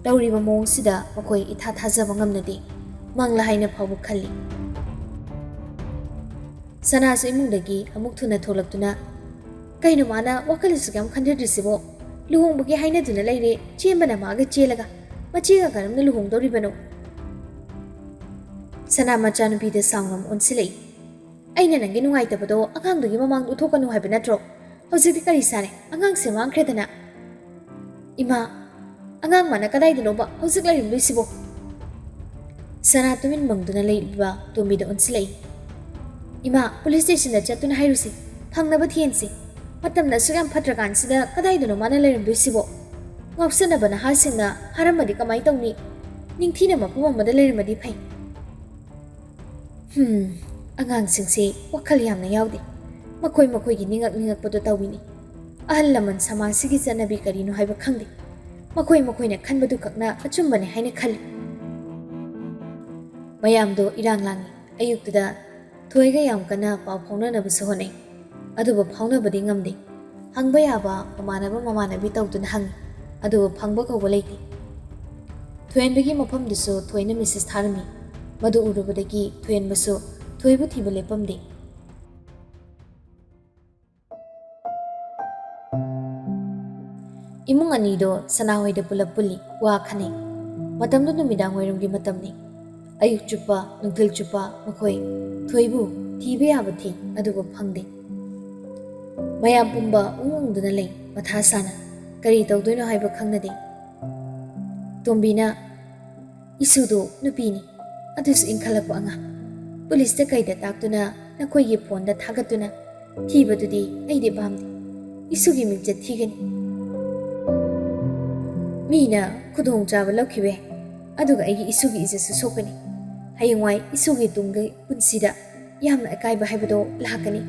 ꯇꯧꯔꯤꯕ ꯃꯑꯣꯡꯁꯤꯗ ꯃꯈꯣꯏ ꯏꯊꯥ ꯊꯥꯖꯕ ꯉꯝꯅꯗꯦ꯫ ꯃꯪꯂꯥ ꯍꯥꯏꯅ ꯐꯥꯎꯕ ꯈꯜꯂꯤ꯫ ꯁꯅꯥꯁꯨ ꯏꯃꯨꯡꯗꯒꯤ ꯑꯃꯨꯛ ꯊꯨꯅ ꯊꯣꯛꯂꯛꯇꯨꯅ, "ꯀꯩꯅꯣ ꯃꯥꯅ ꯋꯥꯈꯜ ꯑꯁꯨꯛ ꯌꯥꯝ ꯈꯟꯖꯗ꯭ꯔꯤꯁꯤꯕꯣ? ꯂꯨꯍꯣꯡꯕꯒꯤ ꯍꯥꯏꯅꯗꯨꯅ ꯂꯩꯔꯦ, ꯆꯦꯟꯕꯅ ꯃꯥꯒ ꯆꯦꯜꯂꯒ ꯃꯆꯦꯒ ꯀꯔꯝꯅ ꯂꯨꯍꯣꯡꯗꯧꯔꯤꯕꯅꯣ?" ꯁꯅꯥ ꯃꯆꯥꯅꯨꯄꯤꯗ ꯁꯥꯎꯅ ꯑꯃꯨꯛ ꯑꯣꯟꯁꯤꯜꯂꯛꯏ꯫ "ꯑꯩꯅ ꯅꯪꯒꯤ ꯅꯨꯡꯉꯥꯏꯇꯕꯗꯣ ꯑꯉꯥꯡꯗꯨꯒꯤ ꯃꯃꯥꯡꯗ ꯎꯠꯊꯣꯛꯀꯅꯨ ꯍꯥꯏꯕ ꯅꯠꯇ꯭ꯔꯣ? ꯍꯧꯖꯤꯛꯇꯤ ꯀꯔꯤ ꯁꯥꯔꯦ? ꯑꯉꯥꯡꯁꯦ ꯃꯥꯡꯈ꯭ꯔꯦꯗꯅ꯫ ꯏꯃꯥ, ꯑꯉꯥꯡ ꯃꯥꯅ ꯀꯗꯥꯏꯗꯅꯣꯕ ꯍꯧꯖꯤꯛ ꯂꯩꯔꯝꯗꯣꯏꯁꯤꯕꯣ?" ꯁꯅꯥ ꯇꯨꯃꯤꯟ ꯃꯪꯗꯨꯅ ꯂꯩꯔꯤꯕ ꯇꯣꯝꯕꯤꯗ ꯑꯣꯟꯁꯤꯜꯂꯛꯏ꯫ "ꯏꯃꯥ, ꯄꯨꯂꯤꯁ ꯁ꯭ꯇꯦꯁꯟꯗ ꯆꯠꯇꯨꯅ ꯍꯥꯏꯔꯨꯁꯤ, ꯐꯪꯅꯕ ꯊꯤꯍꯟꯁꯤ꯫ ꯃꯇꯝꯅ ꯑꯁꯨꯛ ꯌꯥꯝ ꯐꯠꯇ꯭ꯔꯀꯥꯟꯁꯤꯗ ꯀꯗꯥꯏꯗꯅꯣ ꯃꯥꯅ ꯂꯩꯔꯝꯗꯣꯏꯁꯤꯕꯣ? ꯉꯥꯎꯁꯟꯅꯕ ꯅꯍꯥꯁꯤꯡꯅ ꯐꯥꯔꯝꯃꯗꯤ ꯀꯃꯥꯏ ꯇꯧꯅꯤ? ꯅꯤꯡꯊꯤꯅ ꯃꯐꯝ ꯑꯃꯗ ꯂꯩꯔꯝꯃꯗꯤ ꯐꯩ꯫" ꯍꯝ, ꯑꯉꯥꯡꯁꯤꯡꯁꯦ ꯋꯥꯈꯜ ꯌꯥꯝꯅ ꯌꯥꯎꯗꯦ꯫ ꯃꯈꯣꯏ ꯃꯈꯣꯏꯒꯤ ꯅꯤꯡꯉꯛ ꯅꯤꯡꯉꯛꯄꯗꯣ ꯇꯧꯏꯅꯤ꯫ ꯑꯍꯜ ꯂꯃꯟ ꯁꯃꯥꯖꯁꯤꯒꯤ ꯆꯠꯅꯕꯤ ꯀꯔꯤꯅꯣ ꯍꯥꯏꯕ ꯈꯪꯗꯦ꯫ ꯃꯈꯣꯏ ꯃꯈꯣꯏꯅ ꯈꯟꯕꯗꯨ ꯈꯛꯅ ꯑꯆꯨꯝꯕꯅꯦ ꯍꯥꯏꯅ ꯈꯜꯂꯤ꯫ ꯃꯌꯥꯝꯗꯣ ꯏꯔꯥꯡ ꯂꯥꯡꯉꯤ꯫ ꯑꯌꯨꯛꯇꯨꯗ ꯊꯣꯏꯒ ꯌꯥꯝ ꯀꯟꯅ ꯄꯥꯎ ꯐꯥꯎꯅꯅꯕꯁꯨ ꯍꯣꯠꯅꯩ, ꯑꯗꯨꯕꯨ ꯐꯥꯎꯅꯕꯗꯤ ꯉꯝꯗꯦ꯫ ꯍꯪꯕ ꯌꯥꯕ ꯃꯃꯥꯟꯅꯕ ꯃꯃꯥꯟꯅꯕꯤ ꯇꯧꯗꯨꯅ ꯍꯪꯉꯤ, ꯑꯗꯨꯕꯨ ꯐꯪꯕ ꯀꯧꯕ ꯂꯩꯇꯦ꯫ ꯊꯣꯏꯍꯟꯕꯒꯤ ꯃꯐꯝꯗꯨꯁꯨ ꯊꯣꯏꯅ ꯃꯦꯁꯦꯖ ꯊꯥꯔꯝꯃꯤ꯫ ꯃꯗꯨ ꯎꯔꯨꯕꯗꯒꯤ ꯊꯣꯏꯍꯟꯕꯁꯨ ꯊꯣꯏꯕꯨ ꯊꯤꯕ ꯂꯦꯞꯄꯝꯗꯦ꯫ ꯏꯃꯨꯡ ꯑꯅꯤꯗꯣ ꯁꯅꯥꯍꯣꯏꯗ ꯄꯨꯂꯞ ꯄꯨꯜꯂꯤ, ꯋꯥ ꯈꯟꯅꯩ꯫ ꯃꯇꯝꯗꯨ ꯅꯨꯃꯤꯗꯥꯡ ꯋꯥꯏꯔꯝꯒꯤ ꯃꯇꯝꯅꯤ꯫ ꯑꯌꯨꯛ ꯆꯨꯞꯄ, ꯅꯨꯡꯊꯤꯜ ꯆꯨꯞꯄ ꯃꯈꯣꯏ ꯊꯣꯏꯕꯨ ꯊꯤꯕ ꯌꯥꯕ ꯊꯤ, ꯑꯗꯨꯕꯨ ꯐꯪꯗꯦ꯫ ꯃꯌꯥꯝ ꯄꯨꯝꯕ ꯎꯪ ꯎꯪꯗꯨꯅ ꯂꯩ, ꯃꯊꯥ ꯁꯥꯅ꯫ ꯀꯔꯤ ꯇꯧꯗꯣꯏꯅꯣ ꯍꯥꯏꯕ ꯈꯪꯅꯗꯦ꯫ ꯇꯣꯝꯕꯤꯅ, "ꯏꯁꯨꯗꯨ ꯅꯨꯄꯤꯅꯤ, ꯑꯗꯨꯁꯨ ꯏꯟꯈꯠꯂꯛꯄ ꯑꯉꯥꯡ꯫ ꯄꯨꯂꯤꯁꯇ ꯀꯩꯗ ꯇꯥꯛꯇꯨꯅ, ꯅꯈꯣꯏꯒꯤ ꯐꯣꯟꯗ ꯊꯥꯒꯠꯇꯨꯅ ꯊꯤꯕꯗꯨꯗꯤ ꯑꯩꯗꯤ ꯄꯥꯝꯗꯦ꯫ ꯏꯁꯨꯒꯤ ꯃꯤꯡꯆꯠ ꯊꯤꯒꯅꯤ꯫ ꯃꯤꯅ ꯈꯨꯗꯣꯡꯆꯥꯕ ꯂꯧꯈꯤꯕ ꯌꯥꯏ, ꯑꯗꯨꯒ ꯑꯩꯒꯤ ꯏꯁꯨꯒꯤ ꯏꯖꯠꯁꯨ ꯁꯣꯛꯀꯅꯤ꯫ ꯍꯌꯦꯡꯋꯥꯏ ꯏꯁꯨꯒꯤ ꯇꯨꯡꯒꯤ ꯄꯨꯟꯁꯤꯗ ꯌꯥꯝꯅ ꯑꯀꯥꯏꯕ ꯍꯥꯏꯕꯗꯣ ꯂꯥꯛꯀꯅꯤ꯫"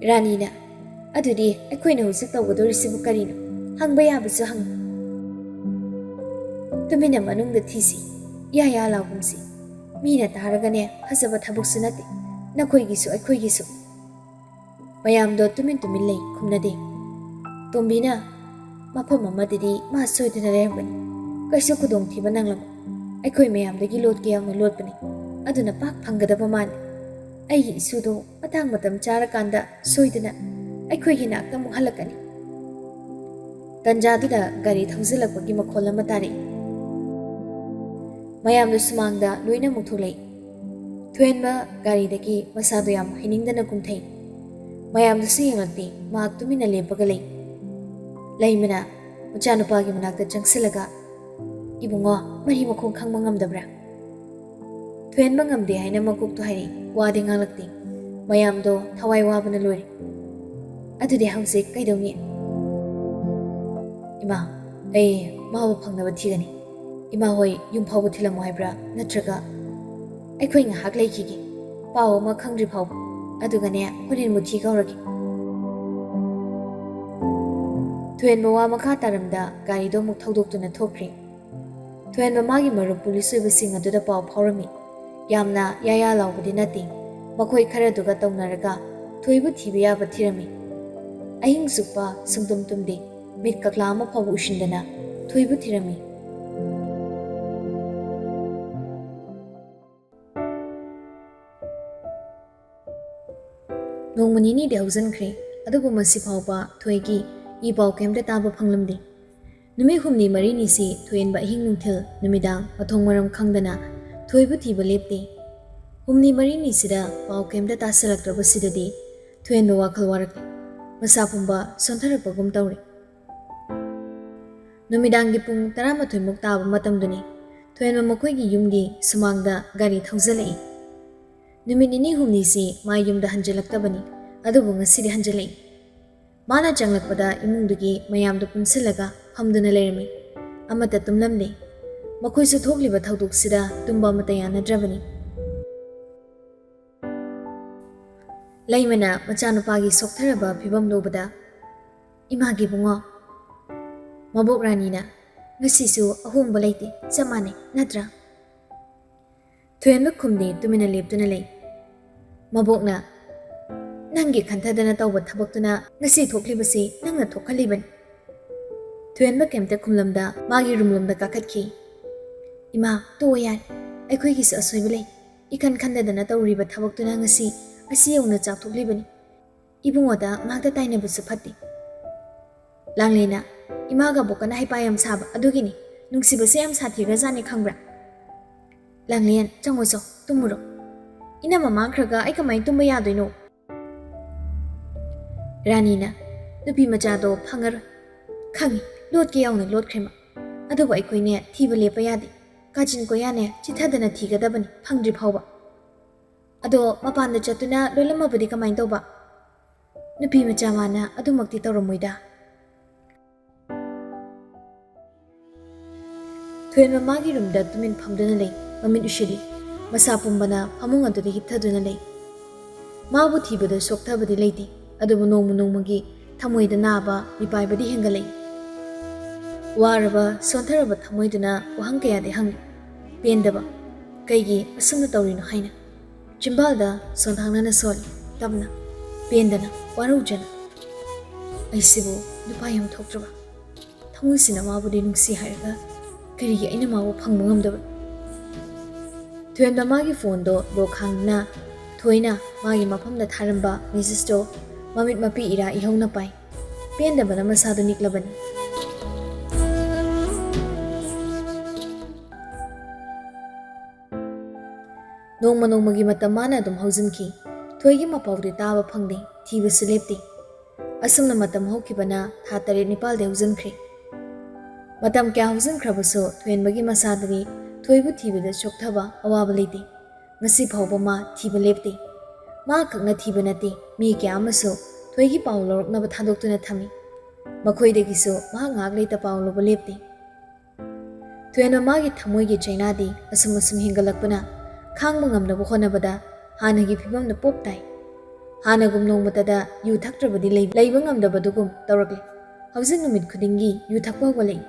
ꯔꯥꯅꯤꯅ, "ꯑꯗꯨꯗꯤ ꯑꯩꯈꯣꯏꯅ ꯍꯧꯖꯤꯛ ꯇꯧꯒꯗꯧꯔꯤꯁꯤꯕꯨ ꯀꯔꯤꯅꯣ? ꯍꯪꯕ ꯌꯥꯕꯁꯨ ꯍꯪꯉꯨ꯫" "ꯇꯨꯃꯤꯟꯅ ꯃꯅꯨꯡꯗ ꯊꯤꯁꯤ, ꯌꯥ ꯌꯥ ꯂꯥꯎꯒꯨꯝꯁꯤ꯫ ꯃꯤꯅ ꯇꯥꯔꯒꯅꯦ, ꯐꯖꯕ ꯊꯕꯛꯁꯨ ꯅꯠꯇꯦ, ꯅꯈꯣꯏꯒꯤꯁꯨ ꯑꯩꯈꯣꯏꯒꯤꯁꯨ꯫" ꯃꯌꯥꯝꯗꯣ ꯇꯨꯃꯤꯟ ꯇꯨꯃꯤꯟ ꯂꯩ, ꯈꯨꯝꯅꯗꯦ꯫ ꯇꯣꯝꯕꯤꯅ, "ꯃꯐꯝ ꯑꯃꯗꯗꯤ ꯃꯥ ꯁꯣꯏꯗꯅ ꯂꯩꯔꯝꯒꯅꯤ꯫ ꯀꯩꯁꯨ ꯈꯨꯗꯣꯡꯊꯤꯕ ꯅꯪꯂꯝꯃꯣꯏ꯫ ꯑꯩꯈꯣꯏ ꯃꯌꯥꯝꯗꯒꯤ ꯂꯣꯠꯀꯦ ꯌꯥꯎꯅ ꯂꯣꯠꯄꯅꯤ꯫ ꯑꯗꯨꯅ ꯄꯥꯛ ꯐꯪꯒꯗꯕ ꯃꯥꯟꯗꯦ꯫ ꯑꯩꯒꯤ ꯏꯁꯨꯗꯣ ꯃꯇꯥꯡ ꯃꯇꯝ ꯆꯥꯔꯀꯥꯟꯗ ꯁꯣꯏꯗꯅ ꯑꯩꯈꯣꯏꯒꯤ ꯅꯥꯛꯇ ꯑꯃꯨꯛ ꯍꯜꯂꯛꯀꯅꯤ꯫" ꯇꯟꯖꯥꯗꯨꯗ ꯒꯥꯔꯤ ꯊꯧꯖꯤꯜꯂꯛꯄꯒꯤ ꯃꯈꯣꯜ ꯑꯃ ꯇꯥꯔꯛꯏ꯫ ꯃꯌꯥꯝꯗꯣ ꯁꯨꯃꯥꯡꯗ ꯂꯣꯏꯅ ꯑꯃꯨꯛ ꯊꯣꯛꯂꯛꯏ꯫ ꯊꯣꯏꯍꯟꯕ ꯒꯥꯔꯤꯗꯒꯤ ꯃꯁꯥꯗꯣ ꯌꯥꯝ ꯍꯩꯅꯤꯡꯗꯅ ꯀꯨꯝꯊꯩ꯫ ꯃꯌꯥꯝꯗꯨꯁꯨ ꯌꯦꯡꯂꯛꯇꯦ, ꯃꯍꯥꯛ ꯇꯨꯃꯤꯟꯅ ꯂꯦꯞꯄꯒ ꯂꯩ꯫ ꯂꯩꯃꯅ ꯃꯆꯥꯅꯨꯄꯥꯒꯤ ꯃꯅꯥꯛꯇ ꯆꯪꯁꯤꯜꯂꯒ, "ꯏꯕꯨꯡꯉꯣ, ꯃꯔꯤ ꯃꯈꯣꯡ ꯈꯪꯕ ꯉꯝꯗꯕ꯭ꯔꯥ?" ꯊꯣꯏꯍꯟꯕ ꯉꯝꯗꯦ ꯍꯥꯏꯅ ꯃꯀꯣꯛꯇꯣ ꯍꯥꯏꯔꯛꯏ, ꯋꯥꯗꯤ ꯉꯥꯡꯂꯛꯇꯦ꯫ ꯃꯌꯥꯝꯗꯣ ꯊꯋꯥꯏ ꯋꯥꯕꯅ ꯂꯣꯏꯔꯦ꯫ "ꯑꯗꯨꯗꯤ ꯍꯧꯖꯤꯛ ꯀꯩꯗꯧꯅꯤ?" "ꯏꯃꯥ, ꯑꯩ ꯃꯥꯕꯨ ꯐꯪꯅꯕ ꯊꯤꯒꯅꯤ꯫ ꯏꯃꯥ ꯍꯣꯏ ꯌꯨꯝ ꯐꯥꯎꯕ ꯊꯤꯜꯂꯝꯃꯣ ꯍꯥꯏꯕ꯭ꯔꯥ? ꯅꯠꯇ꯭ꯔꯒ ꯑꯩꯈꯣꯏ ꯉꯥꯏꯍꯥꯛ ꯂꯩꯈꯤꯒꯦ, ꯄꯥꯎ ꯑꯃ ꯈꯪꯗ꯭ꯔꯤ ꯐꯥꯎꯕ꯫ ꯑꯗꯨꯒꯅꯦ, ꯍꯣꯔꯦꯟ ꯃꯨꯊꯤ ꯀꯧꯔꯒꯦ꯫" ꯊꯣꯏꯍꯟꯕ ꯋꯥ ꯃꯈꯥ ꯇꯥꯔꯝꯗ ꯒꯥꯔꯤꯗꯣ ꯑꯃꯨꯛ ꯊꯧꯗꯣꯛꯇꯨꯅ ꯊꯣꯛꯈ꯭ꯔꯦ꯫ ꯊꯣꯏꯍꯟꯕ ꯃꯥꯒꯤ ꯃꯔꯨꯞ ꯄꯨꯂꯤꯁ ꯑꯣꯏꯕꯁꯤꯡ ꯑꯗꯨꯗ ꯄꯥꯎ ꯐꯥꯎꯔꯝꯃꯤ꯫ ꯌꯥꯝꯅ ꯌꯥꯌꯥ ꯂꯥꯎꯕꯗꯤ ꯅꯠꯇꯦ꯫ ꯃꯈꯣꯏ ꯈꯔꯗꯨꯒ ꯇꯧꯅꯔꯒ ꯊꯣꯏꯕꯨ ꯊꯤꯕ ꯌꯥꯕ ꯊꯤꯔꯝꯃꯤ꯫ ꯑꯍꯤꯡ ꯆꯨꯞꯄ ꯁꯨꯡꯇꯨꯝ ꯇꯨꯝꯗꯦ꯫ ꯃꯤꯠ ꯀꯛꯂꯥ ꯑꯃ ꯐꯥꯎꯕ ꯎꯏꯁꯤꯟꯗꯅ ꯊꯣꯏꯕꯨ ꯊꯤꯔꯝꯃꯤ꯫ ꯅꯣꯡꯃ ꯅꯤꯅꯤꯗꯤ ꯍꯧꯖꯤꯟꯈ꯭ꯔꯦ, ꯑꯗꯨꯕꯨ ꯃꯁꯤ ꯐꯥꯎꯕ ꯊꯣꯏꯒꯤ ꯏ ꯄꯥꯎ ꯀꯩꯝꯇ ꯇꯥꯕ ꯐꯪꯂꯝꯗꯦ꯫ ꯅꯨꯃꯤꯠ ꯍꯨꯝꯅꯤ ꯃꯔꯤꯅꯤꯁꯤ ꯊꯣꯏꯍꯟꯕ ꯑꯍꯤꯡ ꯅꯨꯡꯊꯤꯜ ꯅꯨꯃꯤꯗꯥꯡ ꯃꯊꯣꯡ ꯃꯔꯝ ꯈꯪꯗꯅ ꯊꯣꯏꯕꯨ ꯊꯤꯕ ꯂꯦꯞꯇꯦ꯫ ꯍꯨꯝꯅꯤ ꯃꯔꯤꯅꯤꯁꯤꯗ ꯄꯥꯎ ꯀꯩꯝꯇ ꯇꯥꯁꯤꯜꯂꯛꯇ꯭ꯔꯕꯁꯤꯗꯗꯤ ꯊꯣꯏꯍꯟꯕ ꯋꯥꯈꯜ ꯋꯥꯔꯛꯂꯦ꯫ ꯃꯁꯥ ꯄꯨꯝꯕ ꯁꯣꯟꯊꯔꯛꯄꯒꯨꯝ ꯇꯧꯔꯦ꯫ ꯅꯨꯃꯤꯗꯥꯡꯒꯤ ꯄꯨꯡ ꯇꯔꯥꯃꯥꯊꯣꯏꯃꯨꯛ ꯇꯥꯕ ꯃꯇꯝꯗꯨꯅꯤ꯫ ꯊꯣꯏꯍꯟꯕ ꯃꯈꯣꯏꯒꯤ ꯌꯨꯝꯒꯤ ꯁꯨꯃꯥꯡꯗ ꯒꯥꯔꯤ ꯊꯧꯖꯤꯜꯂꯛꯏ꯫ ꯅꯨꯃꯤꯠ ꯅꯤꯅꯤ ꯍꯨꯝꯅꯤꯁꯤ ꯃꯥ ꯌꯨꯝꯗ ꯍꯟꯖꯤꯜꯂꯛꯇꯕꯅꯤ, ꯑꯗꯨꯕꯨ ꯉꯁꯤꯗꯤ ꯍꯟꯖꯤꯜꯂꯛꯏ꯫ ꯃꯥꯅ ꯆꯪꯂꯛꯄꯗ ꯏꯃꯨꯡꯗꯨꯒꯤ ꯃꯌꯥꯝꯗꯨ ꯄꯨꯟꯁꯤꯜꯂꯒ ꯐꯝꯗꯨꯅ ꯂꯩꯔꯝꯃꯤ꯫ ꯑꯃꯠꯇ ꯇꯨꯝꯂꯝꯗꯦ꯫ ꯃꯈꯣꯏꯁꯨ ꯊꯣꯛꯂꯤꯕ ꯊꯧꯗꯣꯛꯁꯤꯗ ꯇꯨꯝꯕ ꯑꯃꯠꯇ ꯌꯥꯅꯗ꯭ꯔꯕꯅꯤ꯫ ꯂꯩꯃꯅ ꯃꯆꯥꯅꯨꯄꯥꯒꯤ ꯁꯣꯛꯊꯔꯕ ꯐꯤꯕꯝꯗꯨ ꯎꯕꯗ, "ꯏꯃꯥꯒꯤ ꯏꯕꯨꯡꯉꯣ, ꯃꯕꯣꯛ ꯔꯥꯅꯤꯅ ꯉꯁꯤꯁꯨ ꯑꯍꯣꯡꯕ ꯂꯩꯇꯦ, ꯆꯞ ꯃꯥꯟꯅꯩ, ꯅꯠꯇ꯭ꯔꯥ?" ꯊꯣꯏꯍꯟꯕ ꯈꯨꯝꯗꯦ, ꯇꯨꯃꯤꯟꯅ ꯂꯦꯞꯇꯨꯅ ꯂꯩ꯫ ꯃꯕꯣꯛꯅ, ꯅꯪꯒꯤ ꯈꯟꯊꯗꯅ ꯇꯧꯕ ꯊꯕꯛꯇꯨꯅ ꯉꯁꯤ ꯊꯣꯛꯂꯤꯕꯁꯤ ꯅꯪꯅ ꯊꯣꯛꯍꯜꯂꯤꯕꯅꯤ꯫ ꯊꯣꯏꯍꯟꯕ ꯀꯩꯝꯇ ꯈꯨꯝꯂꯝꯗ ꯃꯥꯒꯤ ꯔꯨꯝꯂꯣꯝꯗ ꯀꯥꯈꯠꯈꯤ꯫ "ꯏꯃꯥ, ꯇꯣꯛꯑꯣ ꯌꯥꯔꯦ꯫ ꯑꯩꯈꯣꯏꯒꯤꯁꯨ ꯑꯁꯣꯏꯕ ꯂꯩ꯫ ꯏꯈꯟ ꯈꯟꯗꯗꯅ ꯇꯧꯔꯤꯕ ꯊꯕꯛꯇꯨꯅ ꯉꯁꯤ ꯑꯁꯤ ꯌꯧꯅ ꯆꯥꯛꯊꯣꯛꯂꯤꯕꯅꯤ꯫ ꯏꯕꯨꯡꯉꯣꯗ ꯉꯥꯛꯇ ꯇꯥꯏꯅꯕꯁꯨ ꯐꯠꯇꯦ꯫" ꯂꯥꯡꯂꯦꯅ, "ꯏꯃꯥꯒ ꯕꯣꯛꯀꯅ ꯍꯩꯄꯥ ꯌꯥꯝ ꯁꯥꯕ ꯑꯗꯨꯒꯤꯅꯤ꯫ ꯅꯨꯡꯁꯤꯕꯁꯦ ꯌꯥꯝ ꯁꯥꯊꯤꯈ꯭ꯔꯖꯥꯠꯅꯤ ꯈꯪꯕ꯭ꯔꯥ?" "ꯂꯥꯡꯂꯦꯟ, ꯆꯪꯉꯣ ꯆꯣ, ꯇꯨꯝꯃꯨꯔꯣ꯫ ꯏꯅꯝꯃ ꯃꯥꯡꯈ꯭ꯔꯒ ꯑꯩ ꯀꯃꯥꯏꯅ ꯇꯨꯝꯕ ꯌꯥꯗꯣꯏꯅꯣ?" ꯔꯥꯅꯤꯅ, "ꯅꯨꯄꯤ ꯃꯆꯥꯗꯣ ꯐꯪꯉꯔꯣꯏ꯫ ꯈꯪꯉꯤ, ꯂꯣꯠꯀꯦ ꯌꯥꯎꯅ ꯂꯣꯠꯈ꯭ꯔꯦ ꯃꯥ꯫ ꯑꯗꯨꯕꯨ ꯑꯩꯈꯣꯏꯅꯦ ꯊꯤꯕ ꯂꯦꯞꯄ ꯌꯥꯗꯦ꯫ ꯀꯥꯆꯤꯟ ꯀꯣꯌꯥꯅꯦ ꯆꯤꯊꯗꯅ ꯊꯤꯒꯗꯕꯅꯤ ꯐꯪꯗ꯭ꯔꯤ ꯐꯥꯎꯕ꯫ ꯑꯗꯣ ꯃꯄꯥꯟꯗ ꯆꯠꯇꯨꯅ ꯂꯣꯜꯂꯝꯃꯕꯗꯤ ꯀꯃꯥꯏꯅ ꯇꯧꯕ? ꯅꯨꯄꯤ ꯃꯆꯥ ꯃꯥꯅ ꯑꯗꯨꯃꯛꯇꯤ ꯇꯧꯔꯝꯃꯣꯏꯗ꯫" ꯊꯣꯏꯍꯟꯕ ꯃꯥꯒꯤ ꯔꯨꯝꯗ ꯇꯨꯃꯤꯟ ꯐꯝꯗꯨꯅ ꯂꯩ꯫ ꯃꯃꯤꯠ ꯎꯏꯁꯤꯜꯂꯤ꯫ ꯃꯁꯥ ꯄꯨꯝꯕꯅ ꯐꯃꯨꯡ ꯑꯗꯨꯗ ꯍꯤꯞꯊꯗꯨꯅ ꯂꯩ꯫ ꯃꯥꯕꯨ ꯊꯤꯕꯗ ꯁꯣꯛꯊꯕꯗꯤ ꯂꯩꯇꯦ, ꯑꯗꯨꯕꯨ ꯅꯣꯡꯃ ꯅꯣꯡꯃꯒꯤ ꯊꯃꯣꯏꯗ ꯅꯥꯕ ꯃꯤꯄꯥꯏꯕꯗꯤ ꯍꯦꯟꯒꯠꯂꯛꯏ꯫ ꯋꯥꯔꯕ, ꯁꯣꯟꯊꯔꯕ ꯊꯃꯣꯏꯗꯨꯅ ꯋꯥꯍꯪ ꯀꯌꯥꯗꯤ ꯍꯪꯂꯤ꯫ ꯄꯦꯟꯗꯕ, "ꯀꯩꯒꯤ ꯑꯁꯨꯝꯅ ꯇꯧꯔꯤꯅꯣ?" ꯍꯥꯏꯅ꯫ ꯆꯤꯝꯕꯥꯜꯗ ꯁꯣꯟꯊꯥꯡꯅꯅ ꯁꯣꯜꯂꯤ, ꯇꯞꯅ, ꯄꯦꯟꯗꯅ, ꯋꯥꯔꯧꯖꯅ꯫ "ꯑꯩꯁꯤꯕꯨ ꯅꯨꯄꯥ ꯌꯥꯝ ꯊꯣꯛꯇ꯭ꯔꯕ? ꯊꯃꯣꯏꯁꯤꯅ ꯃꯥꯕꯨꯗꯤ ꯅꯨꯡꯁꯤ ꯍꯥꯏꯔꯒ ꯀꯔꯤꯒꯤ ꯑꯩꯅ ꯃꯥꯕꯨ ꯐꯪꯕ ꯉꯝꯗꯕ?" ꯊꯣꯏꯍꯟꯕ ꯃꯥꯒꯤ ꯐꯣꯟꯗꯣ ꯂꯣꯛ ꯍꯥꯡꯗꯨꯅ ꯊꯣꯏꯅ ꯃꯥꯒꯤ ꯃꯐꯝꯗ ꯊꯥꯔꯝꯕ ꯃꯦꯁꯦꯖꯇꯣ ꯃꯃꯤꯠ ꯃꯄꯤ ꯏꯔꯥ ꯏꯍꯧꯅ ꯄꯥꯏ꯫ ꯄꯦꯟꯗꯕꯅ ꯃꯁꯥꯗꯣ ꯅꯤꯛꯂꯕꯅꯤ꯫ ꯅꯣꯡꯃ ꯅꯣꯡꯃꯒꯤ ꯃꯇꯝ ꯃꯥꯅ ꯑꯗꯨꯝ ꯍꯧꯖꯤꯟꯈꯤ꯫ ꯊꯣꯏꯒꯤ ꯃꯄꯥꯎꯗꯤ ꯇꯥꯕ ꯐꯪꯗꯦ, ꯊꯤꯕꯁꯨ ꯂꯦꯞꯇꯦ꯫ ꯑꯁꯨꯝꯅ ꯃꯇꯝ ꯍꯧꯈꯤꯕꯅ ꯊꯥ ꯇꯔꯦꯠ ꯅꯤꯄꯥꯜꯗꯤ ꯍꯧꯖꯤꯟꯈ꯭ꯔꯦ꯫ ꯃꯇꯝ ꯀꯌꯥ ꯍꯧꯖꯤꯟꯈ꯭ꯔꯕꯁꯨ ꯊꯣꯏꯍꯟꯕꯒꯤ ꯃꯁꯥꯗꯗꯤ ꯊꯣꯏꯕꯨ ꯊꯤꯕꯗ ꯆꯣꯛꯊꯕ, ꯑꯋꯥꯕ ꯂꯩꯇꯦ꯫ ꯉꯁꯤ ꯐꯥꯎꯕ ꯃꯥ ꯊꯤꯕ ꯂꯦꯞꯇꯦ꯫ ꯃꯥ ꯈꯛꯅ ꯊꯤꯕ ꯅꯠꯇꯦ, ꯃꯤ ꯀꯌꯥ ꯑꯃꯁꯨ ꯊꯣꯏꯒꯤ ꯄꯥꯎ ꯂꯧꯔꯛꯅꯕ ꯊꯥꯗꯣꯛꯇꯨꯅ ꯊꯝꯃꯤ꯫ ꯃꯈꯣꯏꯗꯒꯤꯁꯨ ꯃꯍꯥꯛ ꯉꯥꯏꯍꯥꯛ ꯂꯩꯇ ꯄꯥꯎ ꯂꯧꯕ ꯂꯦꯞꯇꯦ꯫ ꯊꯣꯏꯍꯟꯕ ꯃꯥꯒꯤ ꯊꯃꯣꯏꯒꯤ ꯆꯩꯅꯥꯗꯤ ꯑꯁꯨꯝ ꯑꯁꯨꯝ ꯍꯦꯟꯒꯠꯂꯛꯄꯅ ꯈꯥꯡꯕ ꯉꯝꯅꯕ ꯍꯣꯠꯅꯕꯗ ꯍꯥꯟꯅꯒꯤ ꯐꯤꯕꯝꯗ ꯄꯣꯛ ꯇꯥꯏ꯫ ꯍꯥꯟꯅꯒꯨꯝ ꯅꯣꯡꯃꯇꯗ ꯌꯨ ꯊꯛꯇ꯭ꯔꯕꯗꯤ ꯂꯩ-, ꯂꯩꯕ ꯉꯝꯗꯕꯗꯨꯒꯨꯝ ꯇꯧꯔꯛꯂꯦ꯫ ꯍꯧꯖꯤꯛ ꯅꯨꯃꯤꯠ ꯈꯨꯗꯤꯡꯒꯤ ꯌꯨ ꯊꯛꯄ ꯍꯧꯒꯠꯂꯛꯏ꯫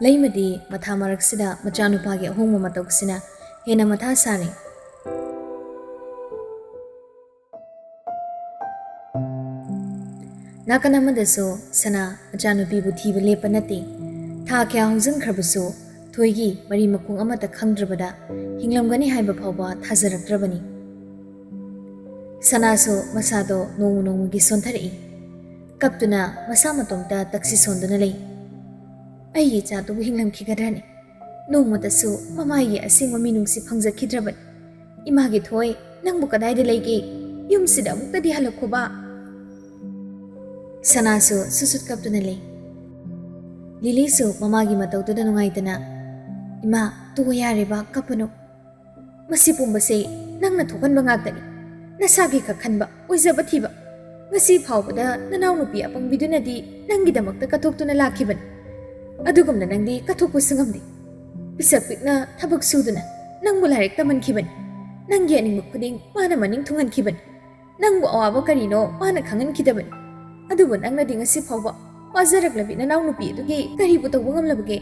ꯂꯩꯃꯗꯤ ꯃꯊꯥ ꯃꯔꯛꯁꯤꯗ ꯃꯆꯥꯅꯨꯄꯥꯒꯤ ꯑꯍꯣꯡꯕ ꯃꯇꯧꯁꯤꯅ ꯍꯦꯟꯅ ꯃꯊꯥ ꯁꯥꯔꯦ꯫ ꯅꯥꯀꯟ ꯑꯃꯗꯁꯨ ꯁꯅꯥ ꯃꯆꯥꯅꯨꯄꯤꯕꯨ ꯊꯤꯕ ꯂꯦꯞꯄ ꯅꯠꯇꯦ꯫ ꯊꯥ ꯀꯌꯥ ꯍꯧꯖꯤꯟꯈ꯭ꯔꯕꯁꯨ ꯊꯣꯏꯒꯤ ꯃꯔꯤ ꯃꯈꯣꯡ ꯑꯃꯠꯇ ꯈꯪꯗ꯭ꯔꯕꯗ ꯍꯤꯡꯂꯝꯒꯅꯤ ꯍꯥꯏꯕ ꯐꯥꯎꯕ ꯊꯥꯖꯔꯛꯇ꯭ꯔꯕꯅꯤ꯫ ꯁꯅꯥꯁꯨ ꯃꯁꯥꯗꯣ ꯅꯣꯡꯃ ꯅꯣꯡꯃꯒꯤ ꯁꯣꯟꯊꯔꯛꯏ꯫ ꯀꯞꯇꯨꯅ ꯃꯁꯥ ꯃꯇꯣꯝꯇ ꯇꯛꯁꯤ ꯁꯣꯟꯗꯨꯅ ꯂꯩ꯫ "ꯑꯩꯒꯤ ꯏꯆꯥꯗꯨꯕꯨ ꯍꯤꯡꯂꯝꯈꯤꯒꯗ꯭ꯔꯅꯤ? ꯅꯣꯡꯃꯇꯁꯨ ꯃꯃꯥꯒꯤ ꯑꯁꯦꯡꯕ ꯃꯤꯅꯨꯡꯁꯤ ꯐꯪꯖꯈꯤꯗ꯭ꯔꯕꯅꯤ꯫ ꯏꯃꯥꯒꯤ ꯊꯣꯏ, ꯅꯪꯕꯨ ꯀꯗꯥꯏꯗ ꯂꯩꯒꯦ? ꯌꯨꯝꯁꯤꯗ ꯑꯃꯨꯛꯇꯗꯤ ꯍꯜꯂꯛꯈꯣꯕ꯫" ꯁꯅꯥꯁꯨ ꯁꯨꯁꯨꯠ ꯀꯞꯇꯨꯅ ꯂꯩ꯫ ꯂꯤꯂꯤꯁꯨ ꯃꯃꯥꯒꯤ ꯃꯇꯧꯗꯨꯗ ꯅꯨꯡꯉꯥꯏꯇꯅ, "ꯏꯃꯥ, ꯇꯣꯛꯑꯣ ꯌꯥꯔꯦꯕ, ꯀꯞꯄꯅꯨ꯫ ꯃꯁꯤ ꯄꯨꯝꯕꯁꯦ ꯅꯪꯅ ꯊꯣꯛꯍꯟꯕ ꯉꯥꯛꯇꯅꯤ꯫ ꯅꯁꯥꯒꯤ ꯈꯛ ꯈꯟꯕ, ꯑꯣꯏꯖꯕ ꯊꯤꯕ꯫ ꯉꯁꯤ ꯐꯥꯎꯕꯗ ꯅꯅꯥꯎꯅꯨꯄꯤ ꯑꯄꯪꯕꯤꯗꯨꯅꯗꯤ ꯅꯪꯒꯤꯗꯃꯛꯇ ꯀꯠꯊꯣꯛꯇꯨꯅ ꯂꯥꯛꯈꯤꯕꯅꯤ꯫ ꯑꯗꯨꯒꯨꯝꯅ ꯅꯪꯗꯤ ꯀꯠꯊꯣꯛꯄꯁꯨ ꯉꯝꯗꯦ꯫ ꯄꯤꯁꯛ ꯄꯤꯛꯅ ꯊꯕꯛ ꯁꯨꯗꯨꯅ ꯅꯪꯕꯨ ꯂꯥꯏꯔꯤꯛ ꯇꯝꯍꯟꯈꯤꯕꯅꯤ꯫ ꯅꯪꯒꯤ ꯑꯅꯤꯡꯕ ꯈꯨꯗꯤꯡ ꯃꯥꯅ ꯃꯅꯤꯡ ꯊꯨꯡꯍꯟꯈꯤꯕꯅꯤ꯫ ꯅꯪꯕꯨ ꯑꯋꯥꯕ ꯀꯔꯤꯅꯣ ꯃꯥꯅ ꯈꯪꯍꯟꯈꯤꯗꯕꯅꯤ꯫ ꯑꯗꯨꯕꯨ ꯅꯪꯅꯗꯤ ꯉꯁꯤ ꯐꯥꯎꯕ ꯋꯥꯖꯔꯛꯂꯕꯤ ꯅꯅꯥꯎꯅꯨꯄꯤ ꯑꯗꯨꯒꯤ ꯀꯔꯤꯕꯨ ꯇꯧꯕ ꯉꯝꯂꯕꯒꯦ?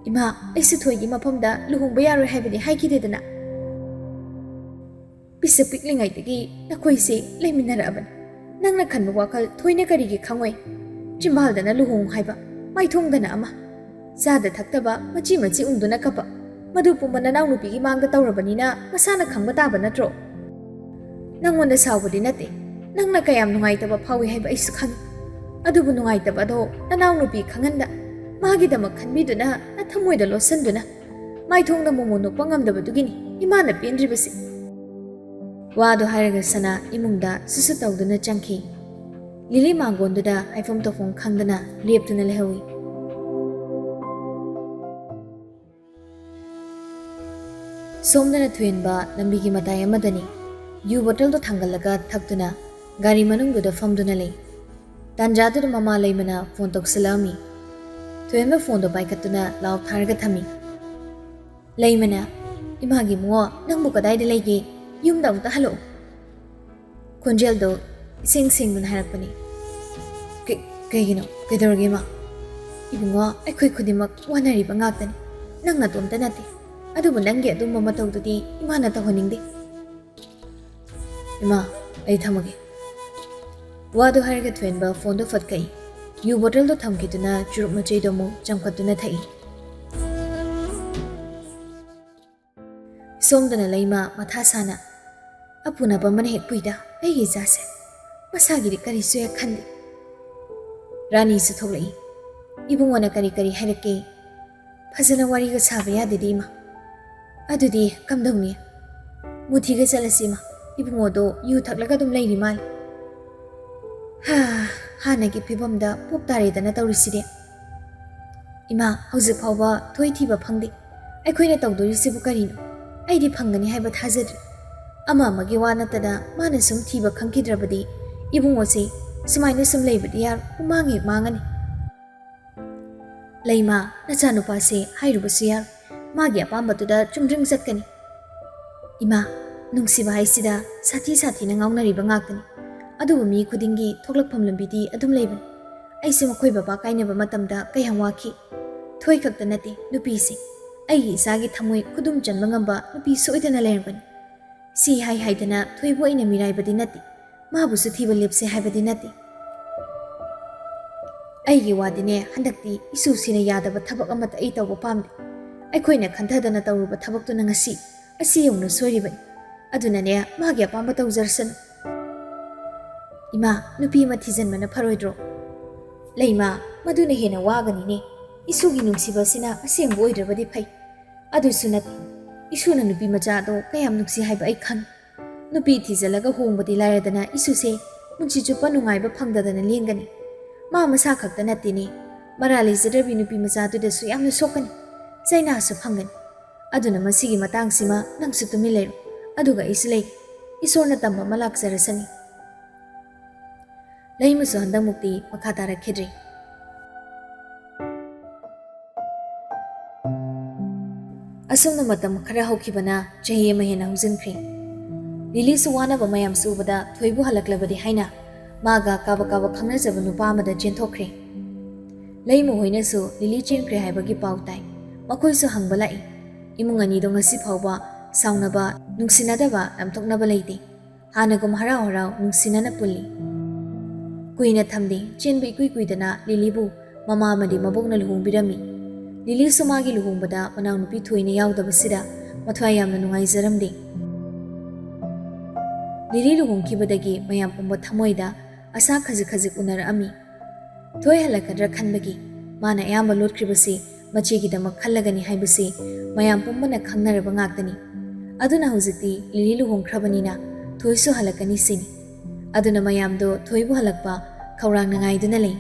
ꯏꯃꯥ, ꯑꯩꯁꯨ ꯊꯣꯏꯒꯤ ꯃꯐꯝꯗ ꯂꯨꯍꯣꯡꯕ ꯌꯥꯔꯣꯏ ꯍꯥꯏꯕꯗꯤ ꯍꯥꯏꯈꯤꯗꯦꯗꯅ?" "ꯄꯤꯁꯛ ꯄꯤꯛꯂꯤꯉꯩꯗꯒꯤ ꯅꯈꯣꯏꯁꯦ ꯂꯩꯃꯤꯟꯅꯔꯛꯑꯕꯅꯤ꯫ ꯅꯪꯅ ꯈꯟꯕ ꯋꯥꯈꯜ ꯊꯣꯏꯅ ꯀꯔꯤꯒꯤ ꯈꯪꯉꯣꯏ? ꯆꯤꯝꯕꯥꯜꯗꯅ ꯂꯨꯍꯣꯡ ꯍꯥꯏꯕ, ꯃꯥꯏꯊꯣꯡꯗꯅ ꯑꯃ꯫ ꯆꯥꯗ ꯊꯛꯇꯕ, ꯃꯆꯤ ꯃꯆꯤ ꯎꯪꯗꯨꯅ ꯀꯞꯄ, ꯃꯗꯨ ꯄꯨꯝꯕ ꯅꯅꯥꯎꯅꯨꯄꯤꯒꯤ ꯃꯥꯡꯗ ꯇꯧꯔꯕꯅꯤꯅ ꯃꯁꯥꯅ ꯈꯪꯕ ꯇꯥꯕ ꯅꯠꯇ꯭ꯔꯣ? ꯅꯪꯉꯣꯟꯗ ꯁꯥꯎꯕꯗꯤ ꯅꯠꯇꯦ, ꯅꯪꯅ ꯀꯌꯥꯝ ꯅꯨꯡꯉꯥꯏꯇꯕ ꯐꯥꯎꯏ ꯍꯥꯏꯕ ꯑꯩꯁꯨ ꯈꯪꯏ꯫ ꯑꯗꯨꯕꯨ ꯅꯨꯡꯉꯥꯏꯇꯕ ꯑꯗꯣ ꯅꯅꯥꯎꯅꯨꯄꯤ ꯈꯪꯍꯟꯗ, ꯃꯥꯒꯤꯗꯃꯛ ꯈꯟꯕꯤꯗꯨꯅ ꯅꯊꯃꯣꯏꯗ ꯂꯣꯠꯁꯤꯟꯗꯨꯅ ꯃꯥꯏꯊꯣꯡꯗ ꯃꯣꯃꯣꯟ ꯅꯣꯛꯄ ꯉꯝꯗꯕꯗꯨꯒꯤꯅꯤ ꯏꯃꯥꯅ ꯄꯦꯟꯗ꯭ꯔꯤꯕꯁꯤ꯫" ꯋꯥꯗꯣ ꯍꯥꯏꯔꯒ ꯁꯅꯥ ꯏꯃꯨꯡꯗ ꯁꯨꯁꯨ ꯇꯧꯗꯨꯅ ꯆꯪꯈꯤ꯫ ꯂꯤꯂꯤ ꯃꯥꯡꯒꯣꯟꯗꯨꯗ ꯍꯥꯏꯐꯝ ꯇꯧꯐꯝ ꯈꯪꯗꯅ ꯂꯦꯞꯇꯨꯅ ꯂꯩꯍꯧꯏ꯫ ꯁꯣꯝꯗꯅ ꯊꯣꯏꯍꯟꯕ ꯂꯝꯕꯤꯒꯤ ꯃꯇꯥꯏ ꯑꯃꯗꯅꯤ꯫ ꯌꯨ ꯕꯣꯇꯜꯗꯣ ꯊꯥꯡꯒꯠꯂꯒ ꯊꯛꯇꯨꯅ ꯒꯥꯔꯤ ꯃꯅꯨꯡꯗꯨꯗ ꯐꯝꯗꯨꯅ ꯂꯩ꯫ ꯇꯥꯟꯖꯥꯗꯨꯗ ꯃꯃꯥ ꯂꯩꯃꯅ ꯐꯣꯟ ꯇꯧꯁꯤꯜꯂꯛꯑꯝꯃꯤ꯫ ꯊꯣꯏꯍꯟꯕ ꯐꯣꯟꯗꯣ ꯄꯥꯏꯈꯠꯇꯨꯅ ꯂꯥꯎ ꯊꯥꯔꯒ ꯊꯝꯃꯤ꯫ ꯂꯩꯃꯅ, "ꯏꯃꯥꯒꯤ ꯏꯕꯨꯡꯉꯣ, ꯅꯪꯕꯨ ꯀꯗꯥꯏꯗ ꯂꯩꯒꯦ? ꯌꯨꯝꯗ ꯑꯃꯨꯛꯇ ꯍꯜꯂꯛꯎ꯫" ꯈꯣꯟꯖꯦꯜꯗꯣ ꯏꯁꯦꯡ ꯁꯦꯡꯗꯨꯅ ꯍꯥꯏꯔꯛꯄꯅꯤ꯫ "ꯀꯩ-, ꯀꯩꯒꯤꯅꯣ? ꯀꯩꯗꯧꯔꯒꯦ, ꯏꯃꯥ?" "ꯏꯕꯨꯡꯉꯣ, ꯑꯩꯈꯣꯏ ꯈꯨꯗꯤꯡꯃꯛ ꯋꯥꯅꯔꯤꯕ ꯉꯥꯛꯇꯅꯤ꯫ ꯅꯪ ꯅꯇꯣꯝꯇ ꯅꯠꯇꯦ꯫ ꯑꯗꯨꯕꯨ ꯅꯪꯒꯤ ꯑꯗꯨꯝꯕ ꯃꯇꯧꯗꯨꯗꯤ ꯏꯃꯥꯅ ꯇꯧꯍꯟꯅꯤꯡꯗꯦ꯫" "ꯏꯃꯥ, ꯑꯩ ꯊꯝꯃꯒꯦ꯫" ꯋꯥꯗꯨ ꯍꯥꯏꯔꯒ ꯊꯣꯏꯍꯟꯕ ꯐꯣꯟꯗꯣ ꯐꯠ ꯀꯛꯏ꯫ ꯌꯨ ꯕꯣꯇꯜꯗꯣ ꯊꯝꯈꯤꯗꯨꯅ ꯆꯨꯔꯨꯞ ꯃꯆꯩꯗꯣ ꯑꯃꯨꯛ ꯆꯥꯝꯈꯠꯇꯨꯅ ꯊꯛꯏ꯫ ꯁꯣꯝꯗꯅ ꯂꯩꯃ ꯃꯊꯥ ꯁꯥꯅ, "ꯑꯄꯨꯅꯕ ꯑꯃꯅ ꯍꯦꯛ ꯄꯨꯏꯗ ꯑꯩꯒꯤ ꯏꯆꯥꯁꯦ꯫ ꯃꯁꯥꯒꯤꯗꯤ ꯀꯔꯤꯁꯨ ꯍꯦꯛ ꯈꯟꯗꯦ꯫" ꯔꯥꯅꯤꯁꯨ ꯊꯣꯛꯂꯛꯏ꯫ "ꯏꯕꯨꯡꯉꯣꯅ ꯀꯔꯤ ꯀꯔꯤ ꯍꯥꯏꯔꯛꯀꯦ?" "ꯐꯖꯅ ꯋꯥꯔꯤꯒ ꯁꯥꯕ ꯌꯥꯗꯦꯗꯤ, ꯏꯃꯥ꯫" "ꯑꯗꯨꯗꯤ ꯀꯝꯗꯧꯅꯤ? ꯃꯨꯊꯤꯒ ꯆꯠꯂꯁꯤ, ꯏꯃꯥ꯫ ꯏꯕꯨꯡꯉꯣꯗꯣ ꯌꯨ ꯊꯛꯂꯒ ꯑꯗꯨꯝ ꯂꯩꯔꯤ ꯃꯥꯜꯂꯦ꯫" "ꯍꯥ, ꯍꯥꯟꯅꯒꯤ ꯐꯤꯕꯝꯗ ꯄꯣꯛ ꯇꯥꯔꯦꯗꯅ ꯇꯧꯔꯤꯁꯤꯗꯤ꯫" "ꯏꯃꯥ, ꯍꯧꯖꯤꯛ ꯐꯥꯎꯕ ꯊꯣꯏ ꯊꯤꯕ ꯐꯪꯗꯦ꯫ ꯑꯩꯈꯣꯏꯅ ꯇꯧꯗꯣꯔꯤꯁꯤꯕꯨ ꯀꯔꯤꯅꯣ? ꯑꯩꯗꯤ ꯐꯪꯒꯅꯤ ꯍꯥꯏꯕ ꯊꯥꯖꯗ꯭ꯔꯦ꯫ ꯑꯃ ꯑꯃꯒꯤ ꯋꯥ ꯅꯠꯇꯅ ꯃꯥꯅ ꯁꯨꯝ ꯊꯤꯕ ꯈꯪꯈꯤꯗ꯭ꯔꯕꯗꯤ ꯏꯕꯨꯡꯉꯣꯁꯦ ꯁꯨꯃꯥꯏꯅ ꯁꯨꯝ ꯂꯩꯕꯗꯤ ꯌꯥꯔꯣꯏ, ꯄꯨꯡꯃꯥꯡ ꯍꯦꯛ ꯃꯥꯡꯉꯅꯤ꯫" "ꯂꯩꯃ, ꯅꯆꯥꯅꯨꯄꯥꯁꯦ ꯍꯥꯏꯔꯨꯕꯁꯨ ꯌꯥꯔꯣꯏ꯫ ꯃꯥꯒꯤ ꯑꯄꯥꯝꯕꯗꯨꯗ ꯆꯨꯝꯗ꯭ꯔꯤꯡ ꯆꯠꯀꯅꯤ꯫" "ꯏꯃꯥ, ꯅꯨꯡꯁꯤꯕ ꯍꯥꯏꯁꯤꯗ ꯁꯥꯊꯤ ꯁꯥꯊꯤꯅ ꯉꯥꯎꯅꯔꯤꯕ ꯉꯥꯛꯇꯅꯤ꯫ ꯑꯗꯨꯕꯨ ꯃꯤ ꯈꯨꯗꯤꯡꯒꯤ ꯊꯣꯛꯂꯛꯐꯝ ꯂꯝꯕꯤꯗꯤ ꯑꯗꯨꯝ ꯂꯩꯕꯅꯤ꯫ ꯑꯩꯁꯨ ꯃꯈꯣꯏ ꯕꯕꯥ ꯀꯥꯏꯅꯕ ꯃꯇꯝꯗ ꯀꯌꯥꯝ ꯋꯥꯈꯤ꯫ ꯊꯣꯏ ꯈꯛꯇ ꯅꯠꯇꯦ, ꯅꯨꯄꯤꯁꯤꯡ, ꯑꯩꯒꯤ ꯏꯆꯥꯒꯤ ꯊꯃꯣꯏ ꯈꯨꯗꯨꯝ ꯆꯟꯕ ꯉꯝꯕ ꯅꯨꯄꯤ ꯁꯣꯏꯗꯅ ꯂꯩꯔꯝꯒꯅꯤ꯫ ꯁꯤ ꯍꯥꯏ ꯍꯥꯏꯗꯅ ꯊꯣꯏꯕꯨ ꯑꯩꯅ ꯃꯤꯔꯥꯏꯕꯗꯤ ꯅꯠꯇꯦ, ꯃꯥꯕꯨꯁꯨ ꯊꯤꯕ ꯂꯦꯞꯁꯦ ꯍꯥꯏꯕꯗꯤ ꯅꯠꯇꯦ꯫ ꯑꯩꯒꯤ ꯋꯥꯗꯤꯅꯦ, ꯍꯟꯗꯛꯇꯤ ꯏꯁꯨꯁꯤꯅ ꯌꯥꯗꯕ ꯊꯕꯛ ꯑꯃꯠꯇ ꯑꯩ ꯇꯧꯕ ꯄꯥꯝꯗꯦ꯫ ꯑꯩꯈꯣꯏꯅ ꯈꯟꯊꯗꯅ ꯇꯧꯔꯨꯕ ꯊꯕꯛꯇꯨꯅ ꯉꯁꯤ ꯑꯁꯤ ꯌꯧꯅ ꯁꯣꯏꯔꯤꯕꯅꯤ꯫ ꯑꯗꯨꯅꯅꯦ, ꯃꯥꯒꯤ ꯑꯄꯥꯝꯕ ꯇꯧꯖꯔꯁꯅꯨ꯫" "ꯏꯃꯥ, ꯅꯨꯄꯤ ꯑꯃ ꯊꯤꯖꯤꯟꯕꯅ ꯐꯔꯣꯏꯗ꯭ꯔꯣ?" "ꯂꯩꯃ, ꯃꯗꯨꯅ ꯍꯦꯟꯅ ꯋꯥꯒꯅꯤꯅꯦ꯫ ꯏꯁꯨꯒꯤ ꯅꯨꯡꯁꯤꯕꯁꯤꯅ ꯑꯁꯦꯡꯕ ꯑꯣꯏꯗ꯭ꯔꯕꯗꯤ ꯐꯩ꯫ ꯑꯗꯨꯁꯨ ꯅꯠꯇꯦ, ꯏꯁꯨꯅ ꯅꯨꯄꯤ ꯃꯆꯥꯗꯣ ꯀꯌꯥꯝ ꯅꯨꯡꯁꯤ ꯍꯥꯏꯕ ꯑꯩ ꯈꯪꯏ꯫ ꯅꯨꯄꯤ ꯊꯤꯖꯤꯜꯂꯒ ꯍꯣꯡꯕꯗꯤ ꯂꯥꯏꯔꯗꯅ ꯏꯁꯨꯁꯦ ꯄꯨꯟꯁꯤ ꯆꯨꯞꯄ ꯅꯨꯡꯉꯥꯏꯕ ꯐꯪꯗꯗꯅ ꯂꯦꯟꯒꯅꯤ꯫ ꯃꯥ ꯃꯁꯥ ꯈꯛꯇ ꯅꯠꯇꯦꯅꯦ, ꯃꯔꯥ ꯂꯩꯖꯗ꯭ꯔꯕꯤ ꯅꯨꯄꯤ ꯃꯆꯥꯗꯨꯗꯁꯨ ꯌꯥꯝꯅ ꯁꯣꯛꯀꯅꯤ, ꯆꯩꯅꯥꯁꯨ ꯐꯪꯒꯅꯤ꯫ ꯑꯗꯨꯅ ꯃꯁꯤꯒꯤ ꯃꯇꯥꯡꯁꯤꯃ ꯅꯪꯁꯨ ꯇꯨꯃꯤꯟ ꯂꯩꯔꯣ, ꯑꯗꯨꯒ ꯑꯩꯁꯨ ꯂꯩꯒꯦ꯫ ꯏꯁꯣꯔꯅ ꯇꯝꯕ ꯑꯃ ꯂꯥꯛꯆꯔꯁꯅꯤ꯫" ꯂꯩꯃꯁꯨ ꯍꯟꯗꯛꯃꯨꯛꯇꯤ ꯃꯈꯥ ꯇꯥꯔꯛꯈꯤꯗ꯭ꯔꯦ꯫ ꯑꯁꯨꯝꯅ ꯃꯇꯝ ꯈꯔ ꯍꯧꯈꯤꯕꯅ ꯆꯍꯤ ꯑꯃ ꯍꯦꯟꯅ ꯍꯧꯖꯤꯟꯈ꯭ꯔꯦ꯫ ꯂꯤꯂꯤꯁꯨ ꯋꯥꯅꯕ ꯃꯌꯥꯝꯁꯨ ꯎꯕꯗ ꯊꯣꯏꯕꯨ ꯍꯜꯂꯛꯂꯕꯗꯤ ꯍꯥꯏꯅ ꯃꯥꯒ ꯀꯥꯕꯛ ꯀꯥꯕꯛ ꯈꯪꯅꯖꯕ ꯅꯨꯄꯥ ꯑꯃꯗ ꯆꯦꯟꯊꯣꯛꯈ꯭ꯔꯦ꯫ ꯂꯩꯃ ꯍꯣꯏꯅꯁꯨ ꯂꯤꯂꯤ ꯆꯦꯟꯈ꯭ꯔꯦ ꯍꯥꯏꯕꯒꯤ ꯄꯥꯎ ꯇꯥꯏ꯫ ꯃꯈꯣꯏꯁꯨ ꯍꯪꯕ ꯂꯥꯛꯏ꯫ ꯏꯃꯨꯡ ꯑꯅꯤꯗꯣ ꯉꯁꯤ ꯐꯥꯎꯕ ꯁꯥꯎꯅꯕ, ꯅꯨꯡꯁꯤꯅꯗꯕ ꯂꯥꯝꯊꯣꯛꯅꯕ ꯂꯩꯇꯦ꯫ ꯍꯥꯟꯅꯒꯨꯝ ꯍꯔꯥꯎ ꯍꯔꯥꯎ ꯅꯨꯡꯁꯤꯅꯅ ꯄꯨꯜꯂꯤ꯫ ꯀꯨꯏꯅ ꯊꯝꯗꯦ, ꯆꯦꯟꯕ ꯏꯀꯨꯏ ꯀꯨꯏꯗꯅ ꯂꯤꯂꯤꯕꯨ ꯃꯃꯥ ꯑꯃꯗꯤ ꯃꯕꯣꯛꯅ ꯂꯨꯍꯣꯡꯕꯤꯔꯝꯃꯤ꯫ ꯂꯤꯂꯤꯁꯨ ꯃꯥꯒꯤ ꯂꯨꯍꯣꯡꯕꯗ ꯃꯅꯥꯎꯅꯨꯄꯤ ꯊꯣꯏꯅ ꯌꯥꯎꯗꯕꯁꯤꯗ ꯃꯊ꯭ꯋꯥꯏ ꯌꯥꯝꯅ ꯅꯨꯡꯉꯥꯏꯖꯔꯝꯗꯦ꯫ ꯂꯤꯂꯤ ꯂꯨꯍꯣꯡꯈꯤꯕꯗꯒꯤ ꯃꯌꯥꯝ ꯄꯨꯝꯕ ꯊꯃꯣꯏꯗ ꯑꯁꯥ ꯈꯖꯤꯛ ꯈꯖꯤꯛ ꯎꯅꯔꯛꯑꯝꯃꯤ꯫ ꯊꯣꯏ ꯍꯜꯂꯛꯀꯗ꯭ꯔꯥ ꯈꯟꯕꯒꯤ ꯃꯥꯅ ꯑꯌꯥꯝꯕ ꯂꯣꯠꯈ꯭ꯔꯤꯕꯁꯤ ꯃꯆꯦꯒꯤꯗꯃꯛ ꯈꯜꯂꯒꯅꯤ ꯍꯥꯏꯕꯁꯤ ꯃꯌꯥꯝ ꯄꯨꯝꯕꯅ ꯈꯪꯅꯔꯕ ꯉꯥꯛꯇꯅꯤ꯫ ꯑꯗꯨꯅ ꯍꯧꯖꯤꯛꯇꯤ ꯂꯤꯂꯤ ꯂꯨꯍꯣꯡꯈ꯭ꯔꯕꯅꯤꯅ ꯊꯣꯏꯁꯨ ꯍꯜꯂꯛꯀꯅꯤ ꯁꯤꯅꯤ꯫ ꯑꯗꯨꯅ ꯃꯌꯥꯝꯗꯣ ꯊꯣꯏꯕꯨ ꯍꯜꯂꯛꯄ ꯈꯧꯔꯥꯡꯅ ꯉꯥꯏꯗꯨꯅ ꯂꯩ꯫